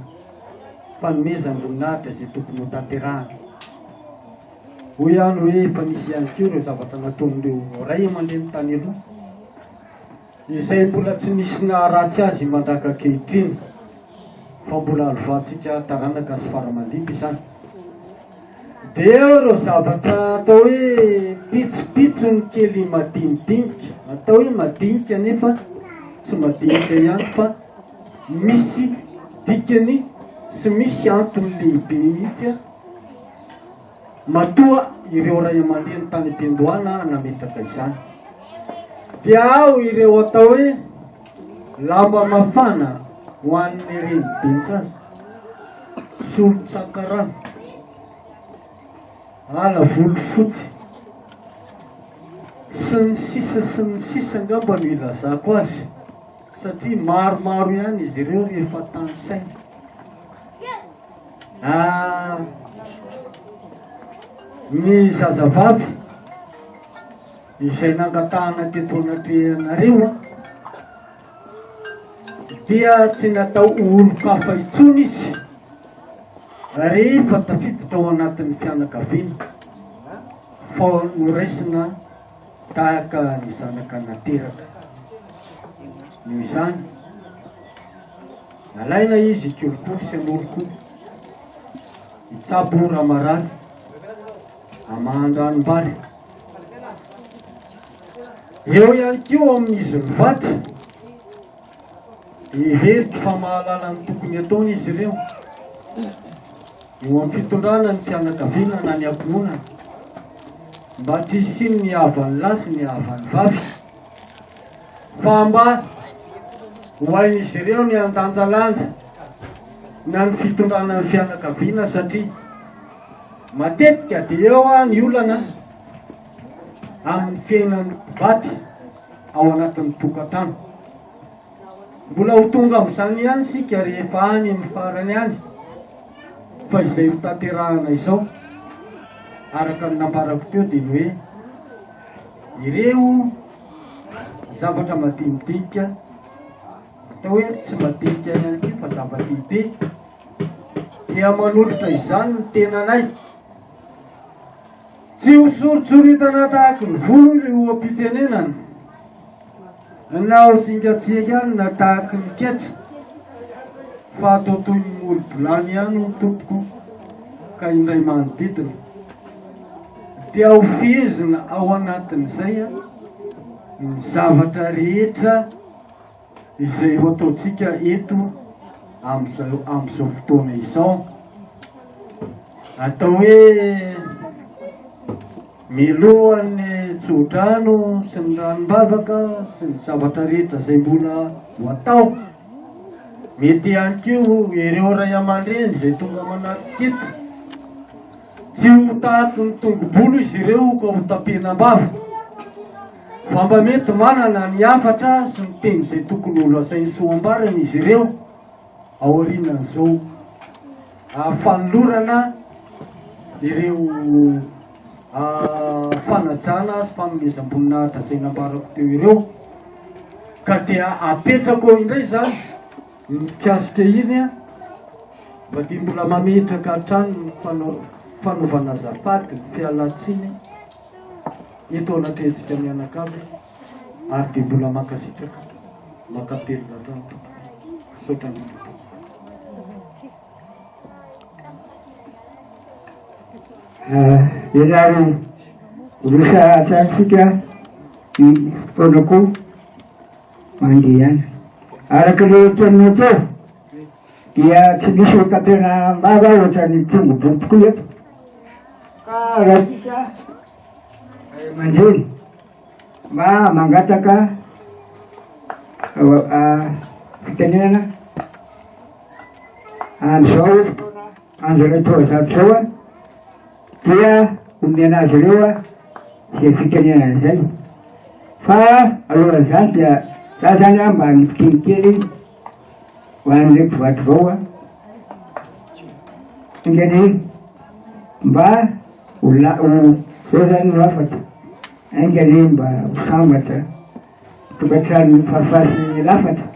fanomezam-boninahitra izay tokony ho tanterahana. Hoy aho ny hoe efa nisy ihany koa ireo zavatra nataon'ireo ray aman-dreny tany aloha izay mbola tsy nisy naharatsy azy mandraka ankehitriny fa mbola alovantsika taranaka sy fara aman-dimby izany. Dia eo ireo zavatra atao hoe pitsopitsony kely madinidinika, atao hoe madinika nefa tsy madinika ihany fa misy dikany sy misy antony lehibe mihitsy matoa ireo ray aman-dreny tany am-piandohana nametraka izany. Dia ao ireo atao hoe lamba mafana ho an'ny reniben-tsaza. Solon-tsakarana, ala volo fotsy, sy ny sisa sy ny sisa angamba no ilazako azy satria maromaro ihany izy ireo rehefa tanisaina. Ah, ny zazavavy izay nangatahana teto anatrehanareo an, dia tsy natao ho olon-kafa intsony izy rehefa tafiditra ao anatin'ny fianakaviana fa noraisina tahaka ny zanaka nateraka. Noho izany, nalaina izy hikolokolo sy hanolokolo, hitsabo raha marary, hamahan-dranombary. Eo ihany koa amin'izy mivady, heveriko fa mahalala ny tokony ataony izy ireo eo amin'ny fitondrana ny fianakaviana na ny ankohonana mba tsy hisian'ny havan'ny lahy sy ny havan'ny vavy fa mba ho hain'izy ireo ny handanjalanja na ny fitondrana ny fianakaviana satria matetika dia eo ny olana amin'ny fiainan'ny mpivady ao anatin'ny tokantrano. Mbola ho tonga amin'izany ihany isika rehefa any amin'ny farany any, fa izay ho tanterahana izao, araka ny nambarako teo dia ny hoe ireo zavatra madinidinika, atao hoe tsy madinika ihany koa fa zava-dehibe, dia manolotra izany ny tenanay. Tsy ho soritsoritana tahaky ny volo ny oha-pitenenana, na ho singantsiakanina tahaky ny ketsa, fa atao toy ny molo-bilany ihany hono tompoko, ka indray manodidina dia ho fehezina ao anatin'izay ny zavatra rehetra izay ho ataontsika eto amin'izao amin'izao fotoana izao. Atao hoe milohan'ny tsodrano sy ny ranombavaka sy ny zavatra rehetra izay mbola ho atao. Mety ihany koa ireo ray aman-dreny izay tonga manatrika eto. Tsy ho tahaky ny tongo-bolo izy ireo ka ho tapenam-bava. Fa mba mety manana ny hafatra sy ny teny izay tokony ho lazainy sy ho ambarany izy ireo aorianan'izao fanolorana ireo fanajana sy fanomezam-boninahitra izay nambarako teo ireo. Ka dia apetrako eo indray izany ny mikasika iny a, mba dia mbola mametraka hatrany ny fanaovana azafady, ny fialan-tsiny. Eto anatrehantsika mianakavy ary dia mbola mankasitraka mankatelina hatrany tompoko. Misaotra indrindra tompoko. Eny ary rosa hatrany tsika ny fotoana koa mandeha ihany. Araka ilay teninao teo dia tsy misy tapenam-bava ohatran'ny tongo-bolo tokoa eto. Ka raha misy ray aman-dreny mba mangataka fitenenana amin'izao fotoana. andro 102 izao dia omena azy ireo izay fitenenana izay. Fa alohan'izany dia za zany mba nifiteny kely ho an'ireto vato vao enga anie mba ho la ho zao zany no hafatra enga anie mba ho sambatra tokantrano farifaly sy lafatra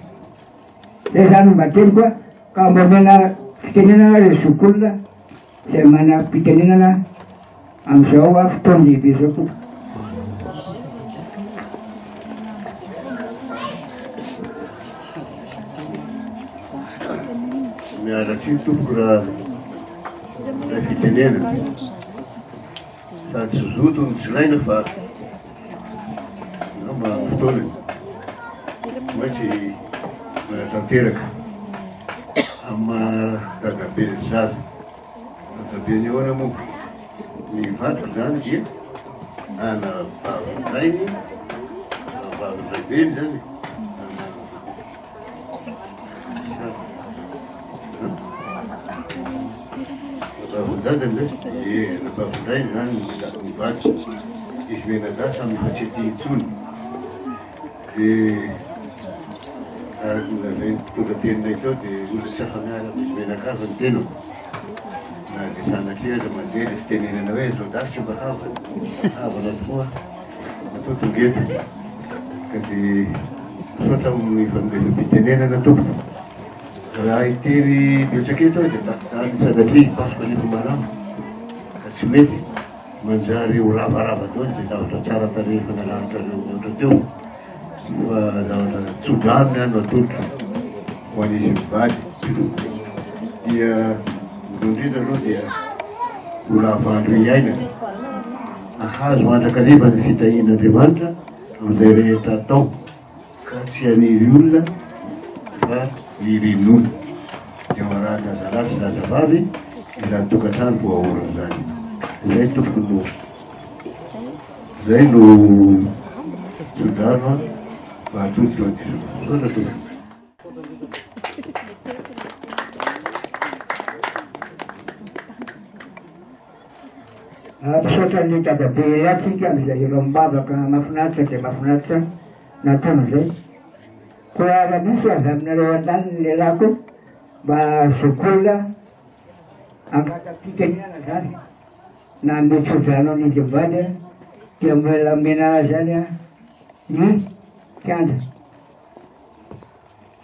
zay zany no mba teniko a ka mba omena fitenenana ireo zokiolona izay manam-pitenenana amin'izao fotoan-dehibe izao tompoko. Miala tsiny tompoko raha ilay fitenenana. Sady tsy zoto no tsy laina fa angamba amin'ny fotoanany tsy maintsy manatanteraka amin'ny maha dadabe ny zaza. Dadabe ny ahoana moa? Ny vadiko izany dia anabavin-drainy, anabavin-draibeny izany. Anabavin-dadany ve? Ie, anabavin-drainy izany ny vadiko. Izy mianadahy samy efa tsy aty intsony. Dia araka ny lazain'ny mpitondra teninay teo dia olona tsy afa-miala amin'izy mianakavy ny tenako. Na dia sanatria aza mandeha ilay fitenenana hoe zaodahy tsy mba havana. Havana tokoa. Matoa tonga eto ka dia misaotra amin'ny fanomezam-pitenenana tompoko. Raha hiteny betsaka eto aho dia tahaka izany sanatria pasoka anefa malama ka tsy mety manjary ho ravarava daholo izay zavatra tsara tarehy efa nalahatrareo mihoatra teo fa zavatra tso-drano ny ahy no atolotro ho an'izy mivady dia voalohany indrindra aloha dia ho lava andro iainana Hahazo mandrakariva ny fitahian'Andriamanitra amin'izay rehetra atao, ka tsy haniry olona fa irin'olona. Dia ho arahan-jazalahy sy zazavavy izany tokantrano voaorina izany. Izay tompoko no izay no tso-drano mba hatolotra ho an'izy ireo. Misaotra tompoko. Misaotra an'i Dadabe ihany tsika amin'izay hiram-bavaka mahafinaritra dia mahafinaritra nataony izay. Koa raha misy avy aminareo an-daniny lehilahy koa mba zokiolona angata-pitenenana izany na hanome tso-drano an'izy mivady dia mbola omena azy ihany ny kianja.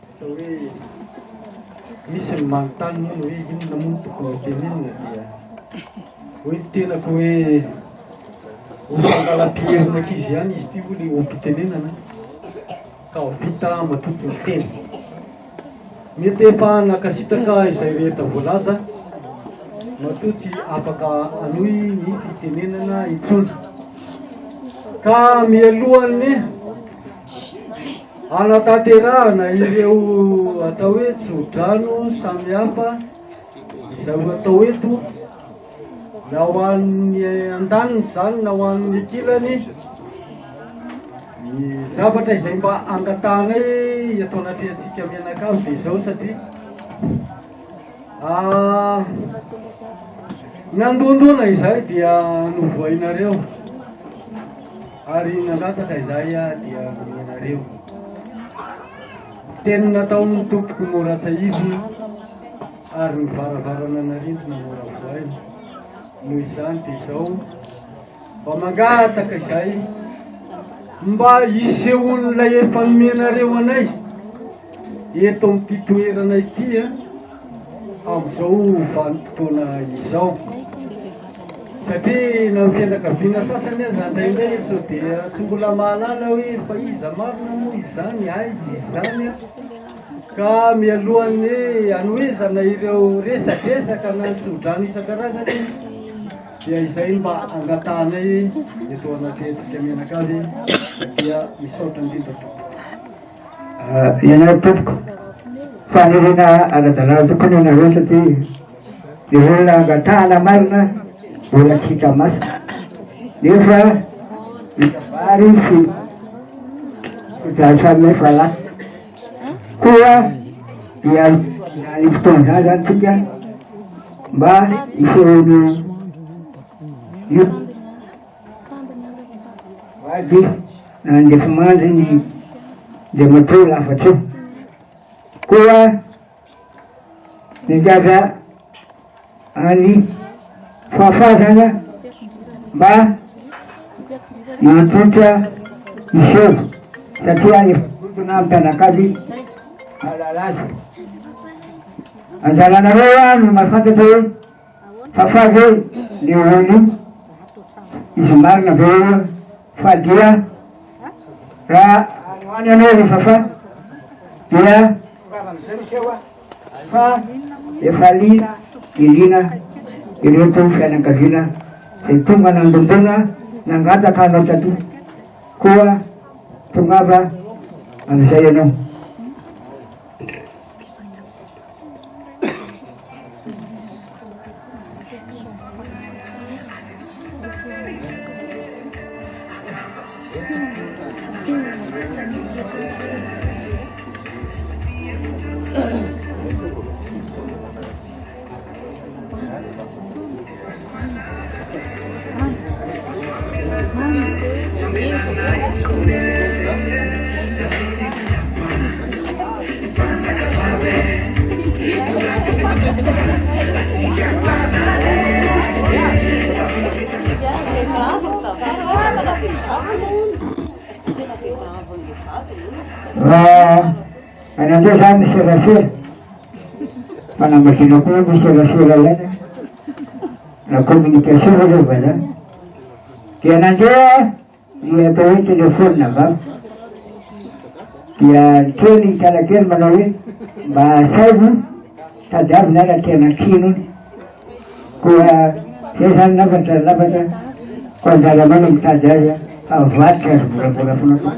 Atao hoe misy ny manontany moa ny hoe inona moa no tokony ho tenenina dia hoy ny tenako hoe ho fangalam-piherina ankizy ihany izy ity hoy ilay oham-pitenenana ka ho vita matoa tsy miteny. Mety efa nankasitraka izay rehetra voalaza matoa tsy afaka hanohy ny fitenenana intsony. Ka mialohan'ny Hanatanterahana ireo atao hoe tsodrano samihafa izay ho atao eto, na ho an'ny andaniny izany na ho an'ny ankilany, ny zavatra izay mba angatahanay eto anatrehantsika mianakavy dia izao satria ah, nandondona izay dia novoainareo. Ary nangataka izahay dia nomenareo. Teny nataon'ny tompoko mora tsahivina ary ny varavarana narindrina mora vohaina. Noho izany dia izao mba mangataka izahay mba hisehoan'ilay efa nomenareo anay eto amin'ity toerana ity amin'izao vanim-potoana izao. Satria na ny fianakaviana sasany aza indraindray sao dia tsy mbola mahalala hoe fa iza marina moa izany, aiza izany an. Ka mialohan'ny hanohizana ireo resadresaka na ny tsodrano isan-karazany dia izay mba angatahanay eto anatrehantsika mianakavy dia misaotra indrindra tompoko. Ianareo tompoko, faniriana ara-dalàna tokoa ny anareo satria ny olona angatahana marina mbola tsy hita maso nefa hita vary sy fijantsamy efa lasa koa dia izany fotoana izany zany tsika. mba hisehoan'io io vady nandefimandry ny Andriamatoa Lafatra io. Koa Nigaga an'i Fafa zany aho mba nantsotra hiseho satria efa dodona mpianakavy hahalala azy. Anjaranareo aho no mahafantatra hoe Fafa ve le olona io? Izy marina ve io? Fa dia raha any ianao ry Fafa dia tongava amizay miseho a fa efa liana dia liana ireto fianakaviana izay tonga nandondona nangataka anao tato koa tongava amizay ianao. Raha any amizay zany ny serasera, fanambadiana koa ny serasera ilaina, la communication hoy zao vazaha, dia nandeha ny atao hoe téléphone vava, dia niteny i kalakely manao hoe mba asaivo tadiavina raha tena tiany ony, koa zay zany lafatra lafatra, koa anjaranao no mitady azy fa vady tsy azo borabola foana koa.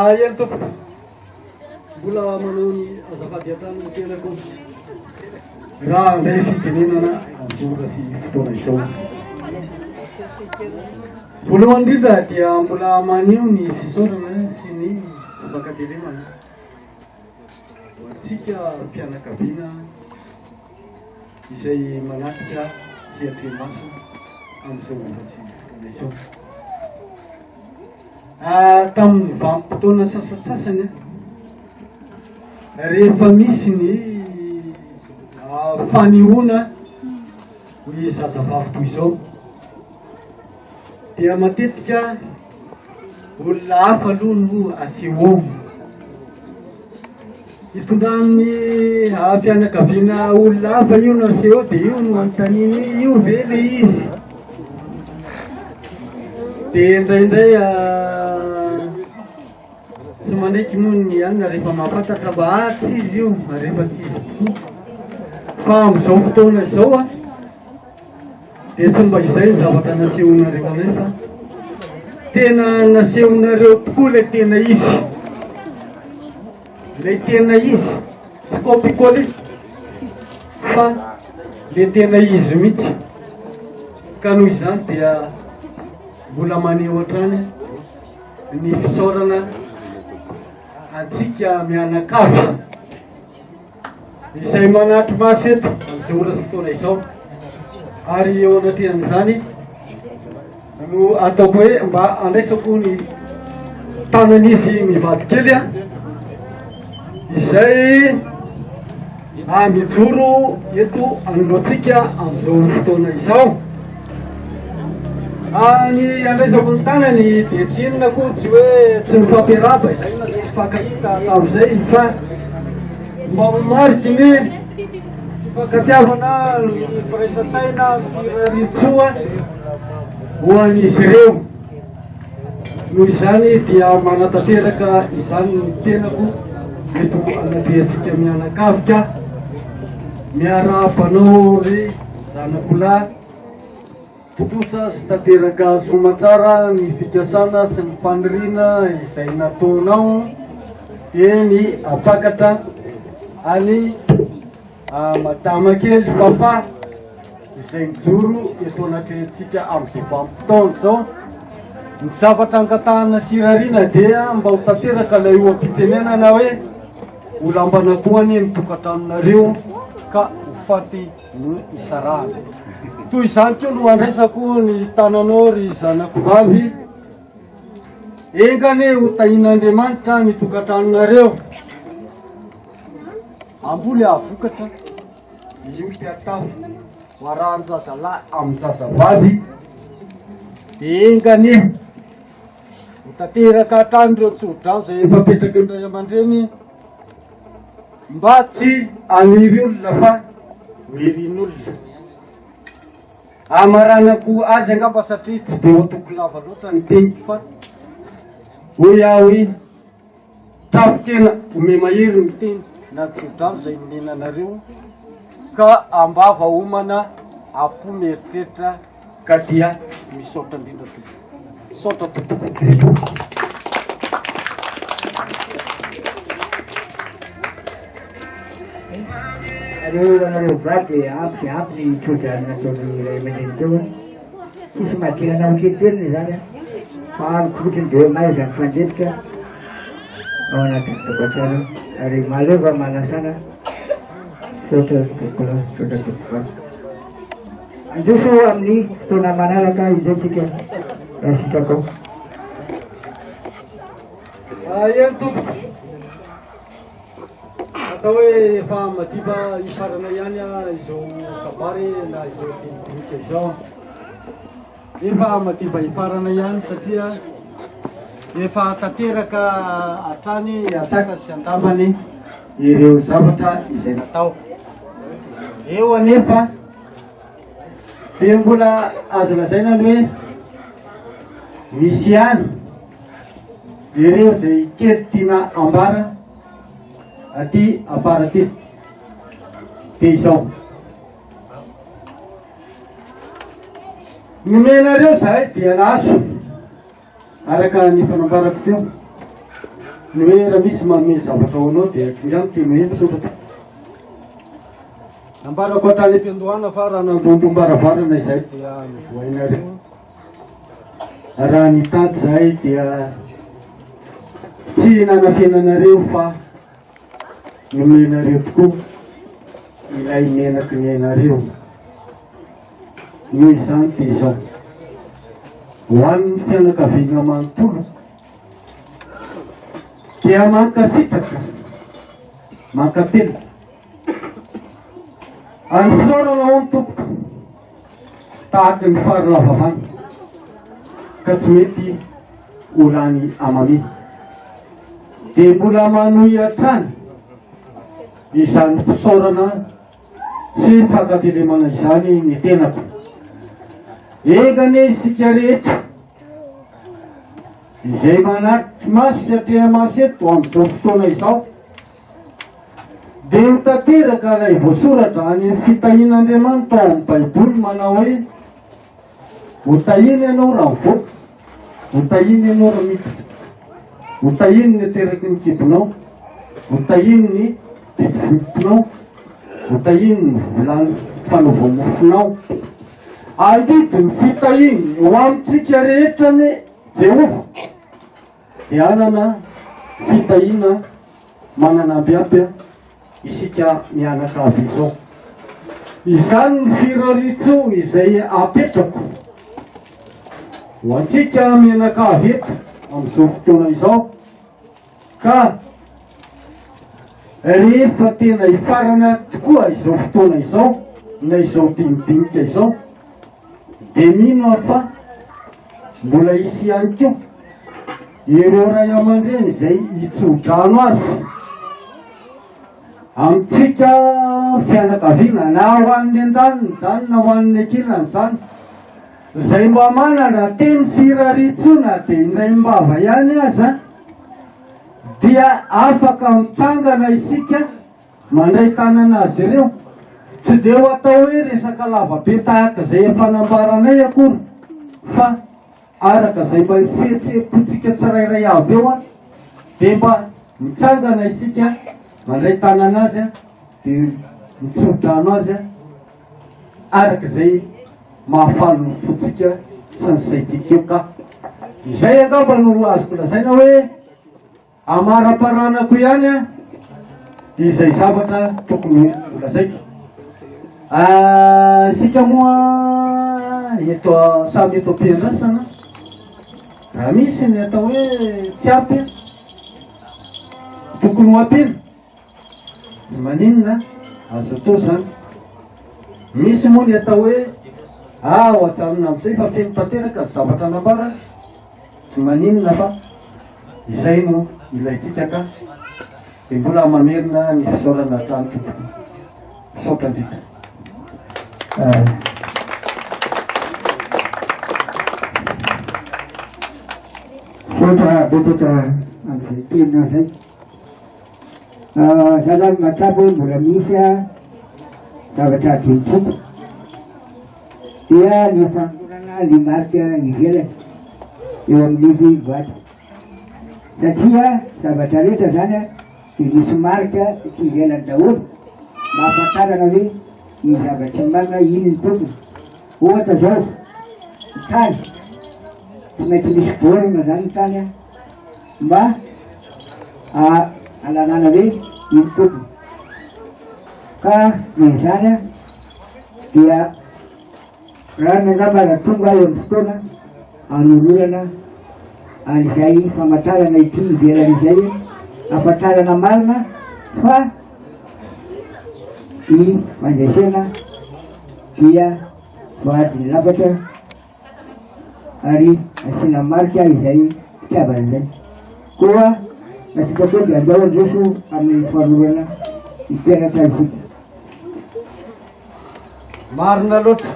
Eny tompoko, mbola manao ny azafady hatrany ny tenako raha handray fitenenana amin'izao ora sy fotoana izao. Voalohany indrindra dia mbola maneho ny fisaorana sy ny fankatelemana ho antsika mpianakaviana izay manatrika sy atrehi-maso amin'izao ora sy fotoana izao. Tamin'ny vanim-potoana sasantsasany, rehefa misy ny fanehoana ny zazavavy toy izao, dia matetika olona hafa aloha no aseho ao. Itondran'ny fianakaviana olona hafa io no aseho dia io no anontaniany hoe io ve le izy? Dia indraindray tsy manaiky moa ny anona rehefa mahafantatra fa ah tsy izy io rehefa tsy izy tokoa. Fa amin'izao fotoana izao a dia tsy mba izay ny zavatra nasehonareo anay fa tena nasehonareo tokoa ilay tena izy. Ilay tena izy, tsy copie-coller fa le tena izy mihitsy. Ka noho izany dia mbola maneho hatrany ny fisaorana antsika mianakavy. Izay manatri-maso eto amin'izao ora sy fotoana izao, ary eo anatrehan'izany no ataoko hoe mba andraisako ny tanan'izy mivady kely a, izay mijoro eto anoloantsika amin'izao fotoana izao. Ny andraisako ny tanany dia tsy inona akory, tsy hoe tsy mifampiarahaba izay na tsy mifankahita hatramin'izay fa mba ho mariky ny fifankatiavana, ny firaisan-tsaina, ny firarian-tsoa ho an'izy ireo. Noho izany dia manatanteraka izany ny tenako eto anatrehantsika mianakavy ka miarahaba anao ry zanakolahy. Tontosa sy tanteraka soamatsara ny fikasana sy ny faniriana izay nataonao dia ny hampakatra an'i Madama kely Fafa izay mijoro eto anatrehantsika amin'izao vanim-potoana izao. Ny zavatra angatahana sy irariana dia mba ho tanteraka ilay oham-pitenenana hoe ho lamban'akoho anie ny tokantranonareo ka ho faty no isarahana. Toy izany koa no andraisako ny tananao ry zanako vavy. Enga anie ho tahian'Andriamanitra ny tokantranonareo. Hamboly hahavokatra, hiompy hatafo, ho arahan-jazalahy amin-jazavavy. Dia enga anie ho tanteraka hatrany ireo tsodrano izay efa apetraky ny ray aman-dreny. Mba tsy haniry olona fa ho irin'olona. Hamaranako azy angamba satria tsy dia ataoko lava loatra ny teniko fa hoy aho hoe tafo-kena ome-mahery ny teny na ny tsodrano izay nomena anareo ka am-bava homana am-po mieritreritra Ka dia misaotra indrindra tompoko. Misaotra tompoko. Nareo anareo vady dia ampy dia ampy ny tsodrano nataon'ny ray aman-dreny teo. Tsisy madinana ho kelikely izany fa amiko fotsiny dia hoe mahaiza mifandefitra ao anatin'ny tokantrano ary mahaleo manasana. Misaotra tompokolahy, misaotra tompokovavy. Handroso amin'ny fotoana manaraka indray tsika raha sitrakao. Ah, eny tompoko. Atao hoe efa madiva hifarana ihany izao kabary na izao dinidinika izao. Efa madiva hifarana ihany satria efa tanteraka hatrany antsakany sy andavany ireo zavatra izay natao. Eo anefa dia mbola azo lazaina ny hoe misy ihany ireo izay kely tiana ambara aty afara aty. Dia izao. Nomenareo zahay dia nahazo, araka ny fanambarako teo. Ny hoe raha misy manome zavatra ho anao dia kinga miteny hoe misaotra tompoko. Nambarako hatrany am-piandohana fa raha nandondom-baravarana izahay dia novohainareo. Raha nitady izahay dia tsy nanafenanareo fa nomenareo tokoa ilay menaky ny ainareo. Noho izany dia izao, ho an'ny fianakaviana manontolo dia mankasitraka, mankatelina ary fisaorana hono tompoko tahaky ny fary lava vany ka tsy mety ho lany amamiana. Dia mbola manohy hatrany izany fisaorana sy fankatelemana izany ny tenako. Enga anie isika rehetra izay manatri-maso sy atreha-maso eto amin'izao fotoana izao dia ho tanteraka ilay voasoratra any amin'ny fitahian'Andriamanitra ao amin'ny Baiboly manao hoe ho tahiana ianao raha mivoaka, ho tahiana ianao raha miditra, ho tahiany ny ateraky ny kibonao, ho tahiany ny biby fiompinao, ho tahiany ny vilany fanaova-mofonao. Andidy ny fitahiany ho amintsika rehetra anie Jehovah, dia hanana fitahiana manana ambiampy isika mianakavy izao. Izany ny firariantsoa izay apetrako ho antsika mianakavy eto amin'izao fotoana izao ka rehefa tena hifarana tokoa izao fotoana izao na izao dinidinika izao dia mino aho fa mbola hisy ihany koa ireo ray aman-dreny izay hitso-drano azy amintsika fianakaviana na ho an'ny andaniny izany na ho an'ny ankilany izany izay mba manana teny firariantsoa na dia indraim-bava ihany aza dia afaka mitsangana isika mandray tanana azy ireo. Tsy dia ho atao hoe resaka lava be tahaka izay efa nambaranay akory fa araka izay mba fihetseham-pontsika tsirairay avy eo dia mba mitsangana isika mandray tanana azy dia mitso-drano azy araka izay mahafaly ny fontsika sy ny saintsika eo ka izay angamba no azoko lazaina hoe Amaraparanako ihany an izay zavatra tokony ho lazaiko. Isika moa eto samy eto am-piandrasana raha misy ny atao hoe tsy ampy tokony ho ampiana tsy maninona azo atao zany. Misy moa ny atao hoe ah ho ajanona amin'izay fa feno tanteraka ny zavatra nambara. Tsy maninona fa izay no ilaintsika ka dia mbola mamerina ny fisaorana hatrany tompoko. Misaotra indrindra. Misaotra betsaka amin'izay teninao izay. Za zany mahatsapa hoe mbola misy zavatra adinontsika. Dia ny fanolorana ny marika ivelany eo amin'izy mivady. Satria zavatra rehetra zany dia misy marika ety ivelany daholo mba hahafantarana hoe ny zava-tsy marina iny ny tompony. Ohatra zao, ny tany, tsy maintsy misy borne zany ny tany mba hahalalana hoe iny tompony. Ka noho izany dia rariny angamba raha tonga eo amin'ny fotoana hanolorana an'izay famantarana ity ivelany izay, hahafantarana marina fa ny fandresena dia voadin'ny lafatra ary asiana marika izay fitiavana izay. Koa raha sitrapeo dia andao handroso amin'ny fanolorana ny mpianatra isika. Marina loatra.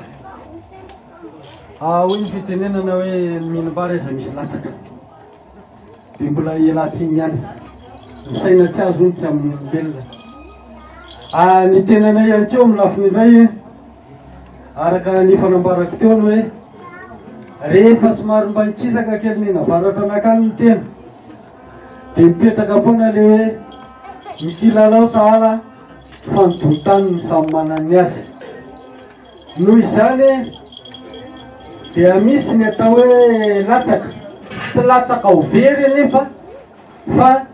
Ah, hoy ny fitenenana hoe ny minim-bary aza misy latsaka. Dia mbola ialatsiny ihany. Ny saina tsy azo hono tsy amin'ny olombelona. Ah, ny tenanay ihany koa amin'ny lafiny indray, araka ny efa nambarako teo ny hoe rehefa somary mba nikisaka kely nianavaratra nakany ny tena. Dia mipetraka foana ilay hoe ny kilalao sahala fa ny dontany no samy manana ny azy. Noho izany dia misy ny atao hoe latsaka, tsy latsaka ho very anefa fa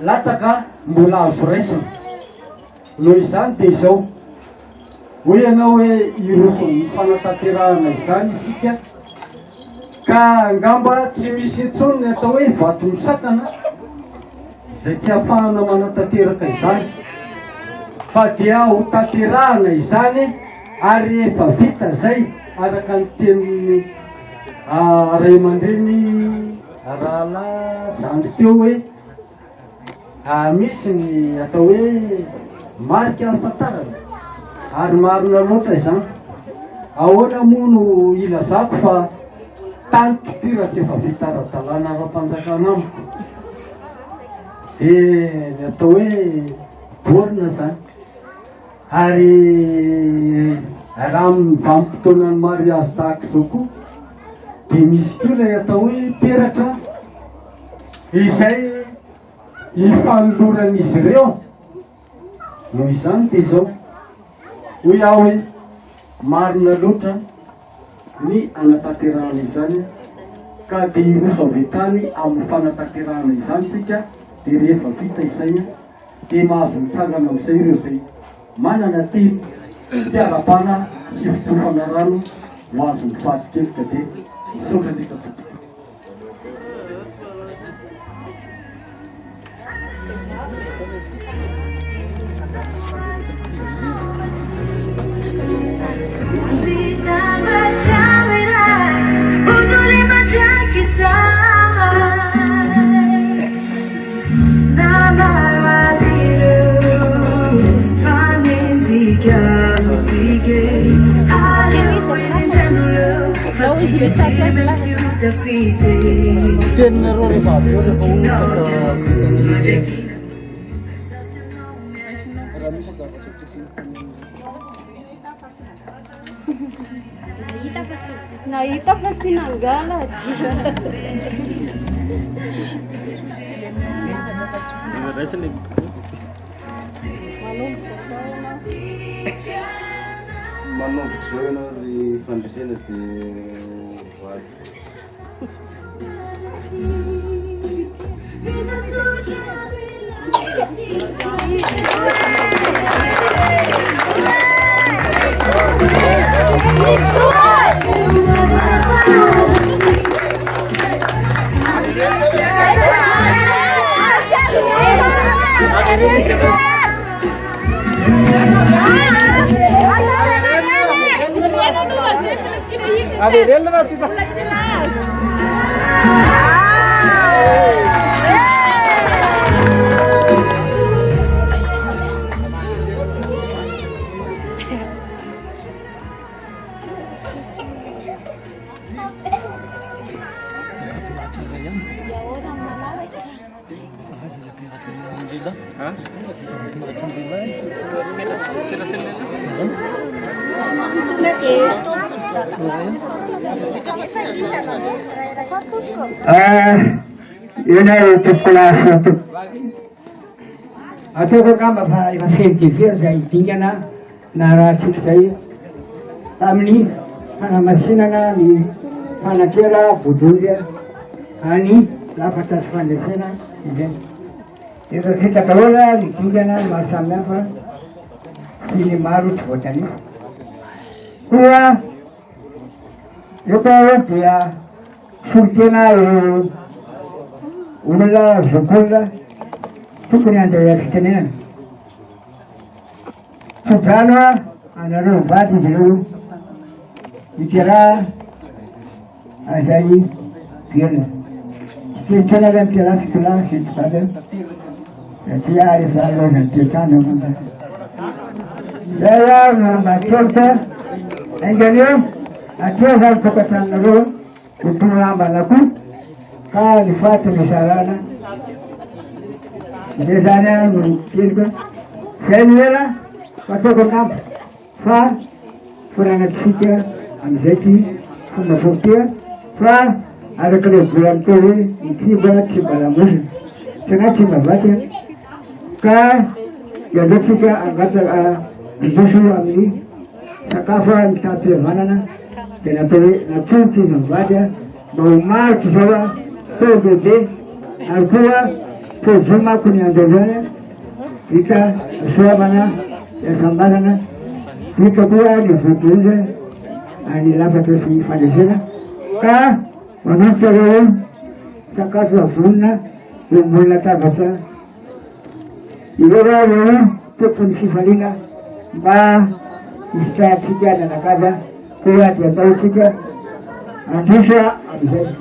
latsaka mbola azo raisina. Noho izany dia izao, hoy ianao hoe hiroso amin'ny fanatanterahana izany isika ka angamba tsy misy intsony ny atao hoe vato misakana izay tsy ahafahana manatanteraka izany fa dia ho tanterahana izany ary efa vita izay araka ny tenin'ny ah, ray aman-dreny rahalahy zandry teo hoe Ah, misy ny atao hoe marika ahafantarana ary marina loatra izany. Ahoana moa no ilazako fa taniko ity raha tsy efa vita ara-dalàna ara-panjakana amiko? Dia ny atao hoe borne izany. Ary raha amin'ny vanim-potoanan'ny mariazy tahaka izao koa dia misy koa ilay atao hoe peratra izay ifanoloran'izy ireo. Noho izany dia izao, hoy aho hoe marina loatra ny hanatanterahana izany ka dia hiroso avy hatrany amin'ny fanatanterahana izany tsika dia rehefa vita izay dia mahazo mitsangana amin'izay ireo izay manana teny fiarahabana sy fitsofana rano ho azon'ny faty kely ka dia misaotra indrindra tompoko. Teninareo rehefa avy eo rehefa ohatra ka raha misy zavatra tokony Nahita fa tsy nangalatra. Manomboka izao ianao. Manomboka izao ianao ry fandresena dia ho vadiko. Eny ary tompokolahy sy tompokovavy, ataoko angamba fa efa feno dia feno izay dingana narahantsika izay tamin'ny fanamasinana ny fanakera vodondry any lafatra sy fandresena izay. Efa vita daholo ny dingana maro samihafa sy ny maro tsy voatanisa. Koa eto aho dia solontena ireo olona zokiolona tokony handray fitenenana. Tso-drano anareo mivady izy ireo miteraha izay velona. Tsy teny tena ilay miteraha fitolahy sy fitavy satria efa lozan'ny toetrandro angamba. Izay aho no mba tolotra ainganio hatreo izany tokantranonareo ho tonolambana koa ka ny faty no sarana. Izay izany aho no teniko. Izay no ela fa ataoko angamba fa foranantsika amin'izay ty fomba fomba fa araka ilay volany teo hoe ny kiba tsy mba lamosina. Tsy anay tsy mba vaky an. Ka dia aleo tsika hangataka handroso amin'ny sakafo mitam-pihavanana dia natao hoe natolotra izy mivady an, mba ho marika izao an, tao bebe ary koa teo zo manko ny andro androany an, vita soavana dia sambarana, vita koa ny votoiza any lafatra sy fandresena ka manolotra ireo sakafo avonona eo ambony latabatra ireo aho no tompon'ny fifaliana mba hisitrahantsika mianakavy koa dia ataontsika handroso amin'izay.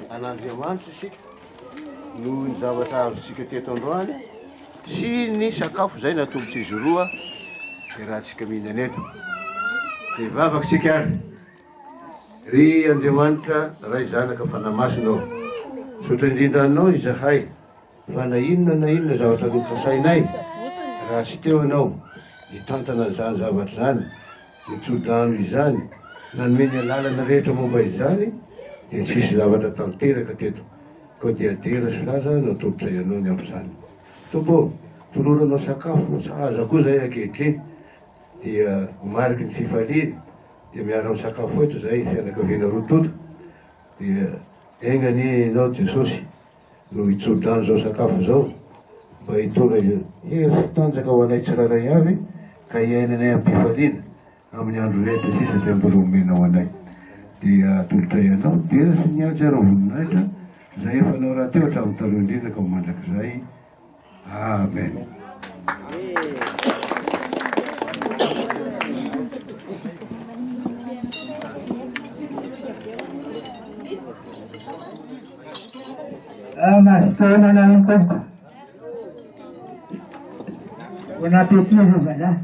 An'Andriamanitra isika noho ny zavatra azontsika teto androany sy ny sakafo izay natolotr'izy roa iarahantsika mihinana eto. Dia hivavaka isika ary. Ry Andriamanitra Ray Zanaka Fanahy Masina ô, misaotra indrindra Anao izahay fa na inona na inona zavatra nokasainay raha tsy teo Ianao. nitantana an'izany zavatra izany, nitso-drano izany, nanome ny alalana rehetra momba izany, dia tsisy zavatra tanteraka teto. Koa dia dera sy laza no atolotray Anao ny amin'izany. Tompo ô, toloranao sakafo sahaza koa izahay ankehitriny, dia ho mariky ny fifaliana, dia miara-misakafo eto izahay fianakaviana roa tonta, dia enga anie Ianao Jesosy no hitso-drano izao sakafo izao, mba hitondra hery sy tanjaka ho anay tsirairay avy, ka hiainanay am-pifaliana amin'ny andro rehetra sisa izay mbola omenao anay. Dia atolotray Anao ny dera sy ny haja ary ny voninahitra, izay efa Anao rahateo hatramin'ny taloha indrindra ka ho mandrakizay. Amen. Mazotoa manao tompoko. Bon appétit ry vazaha.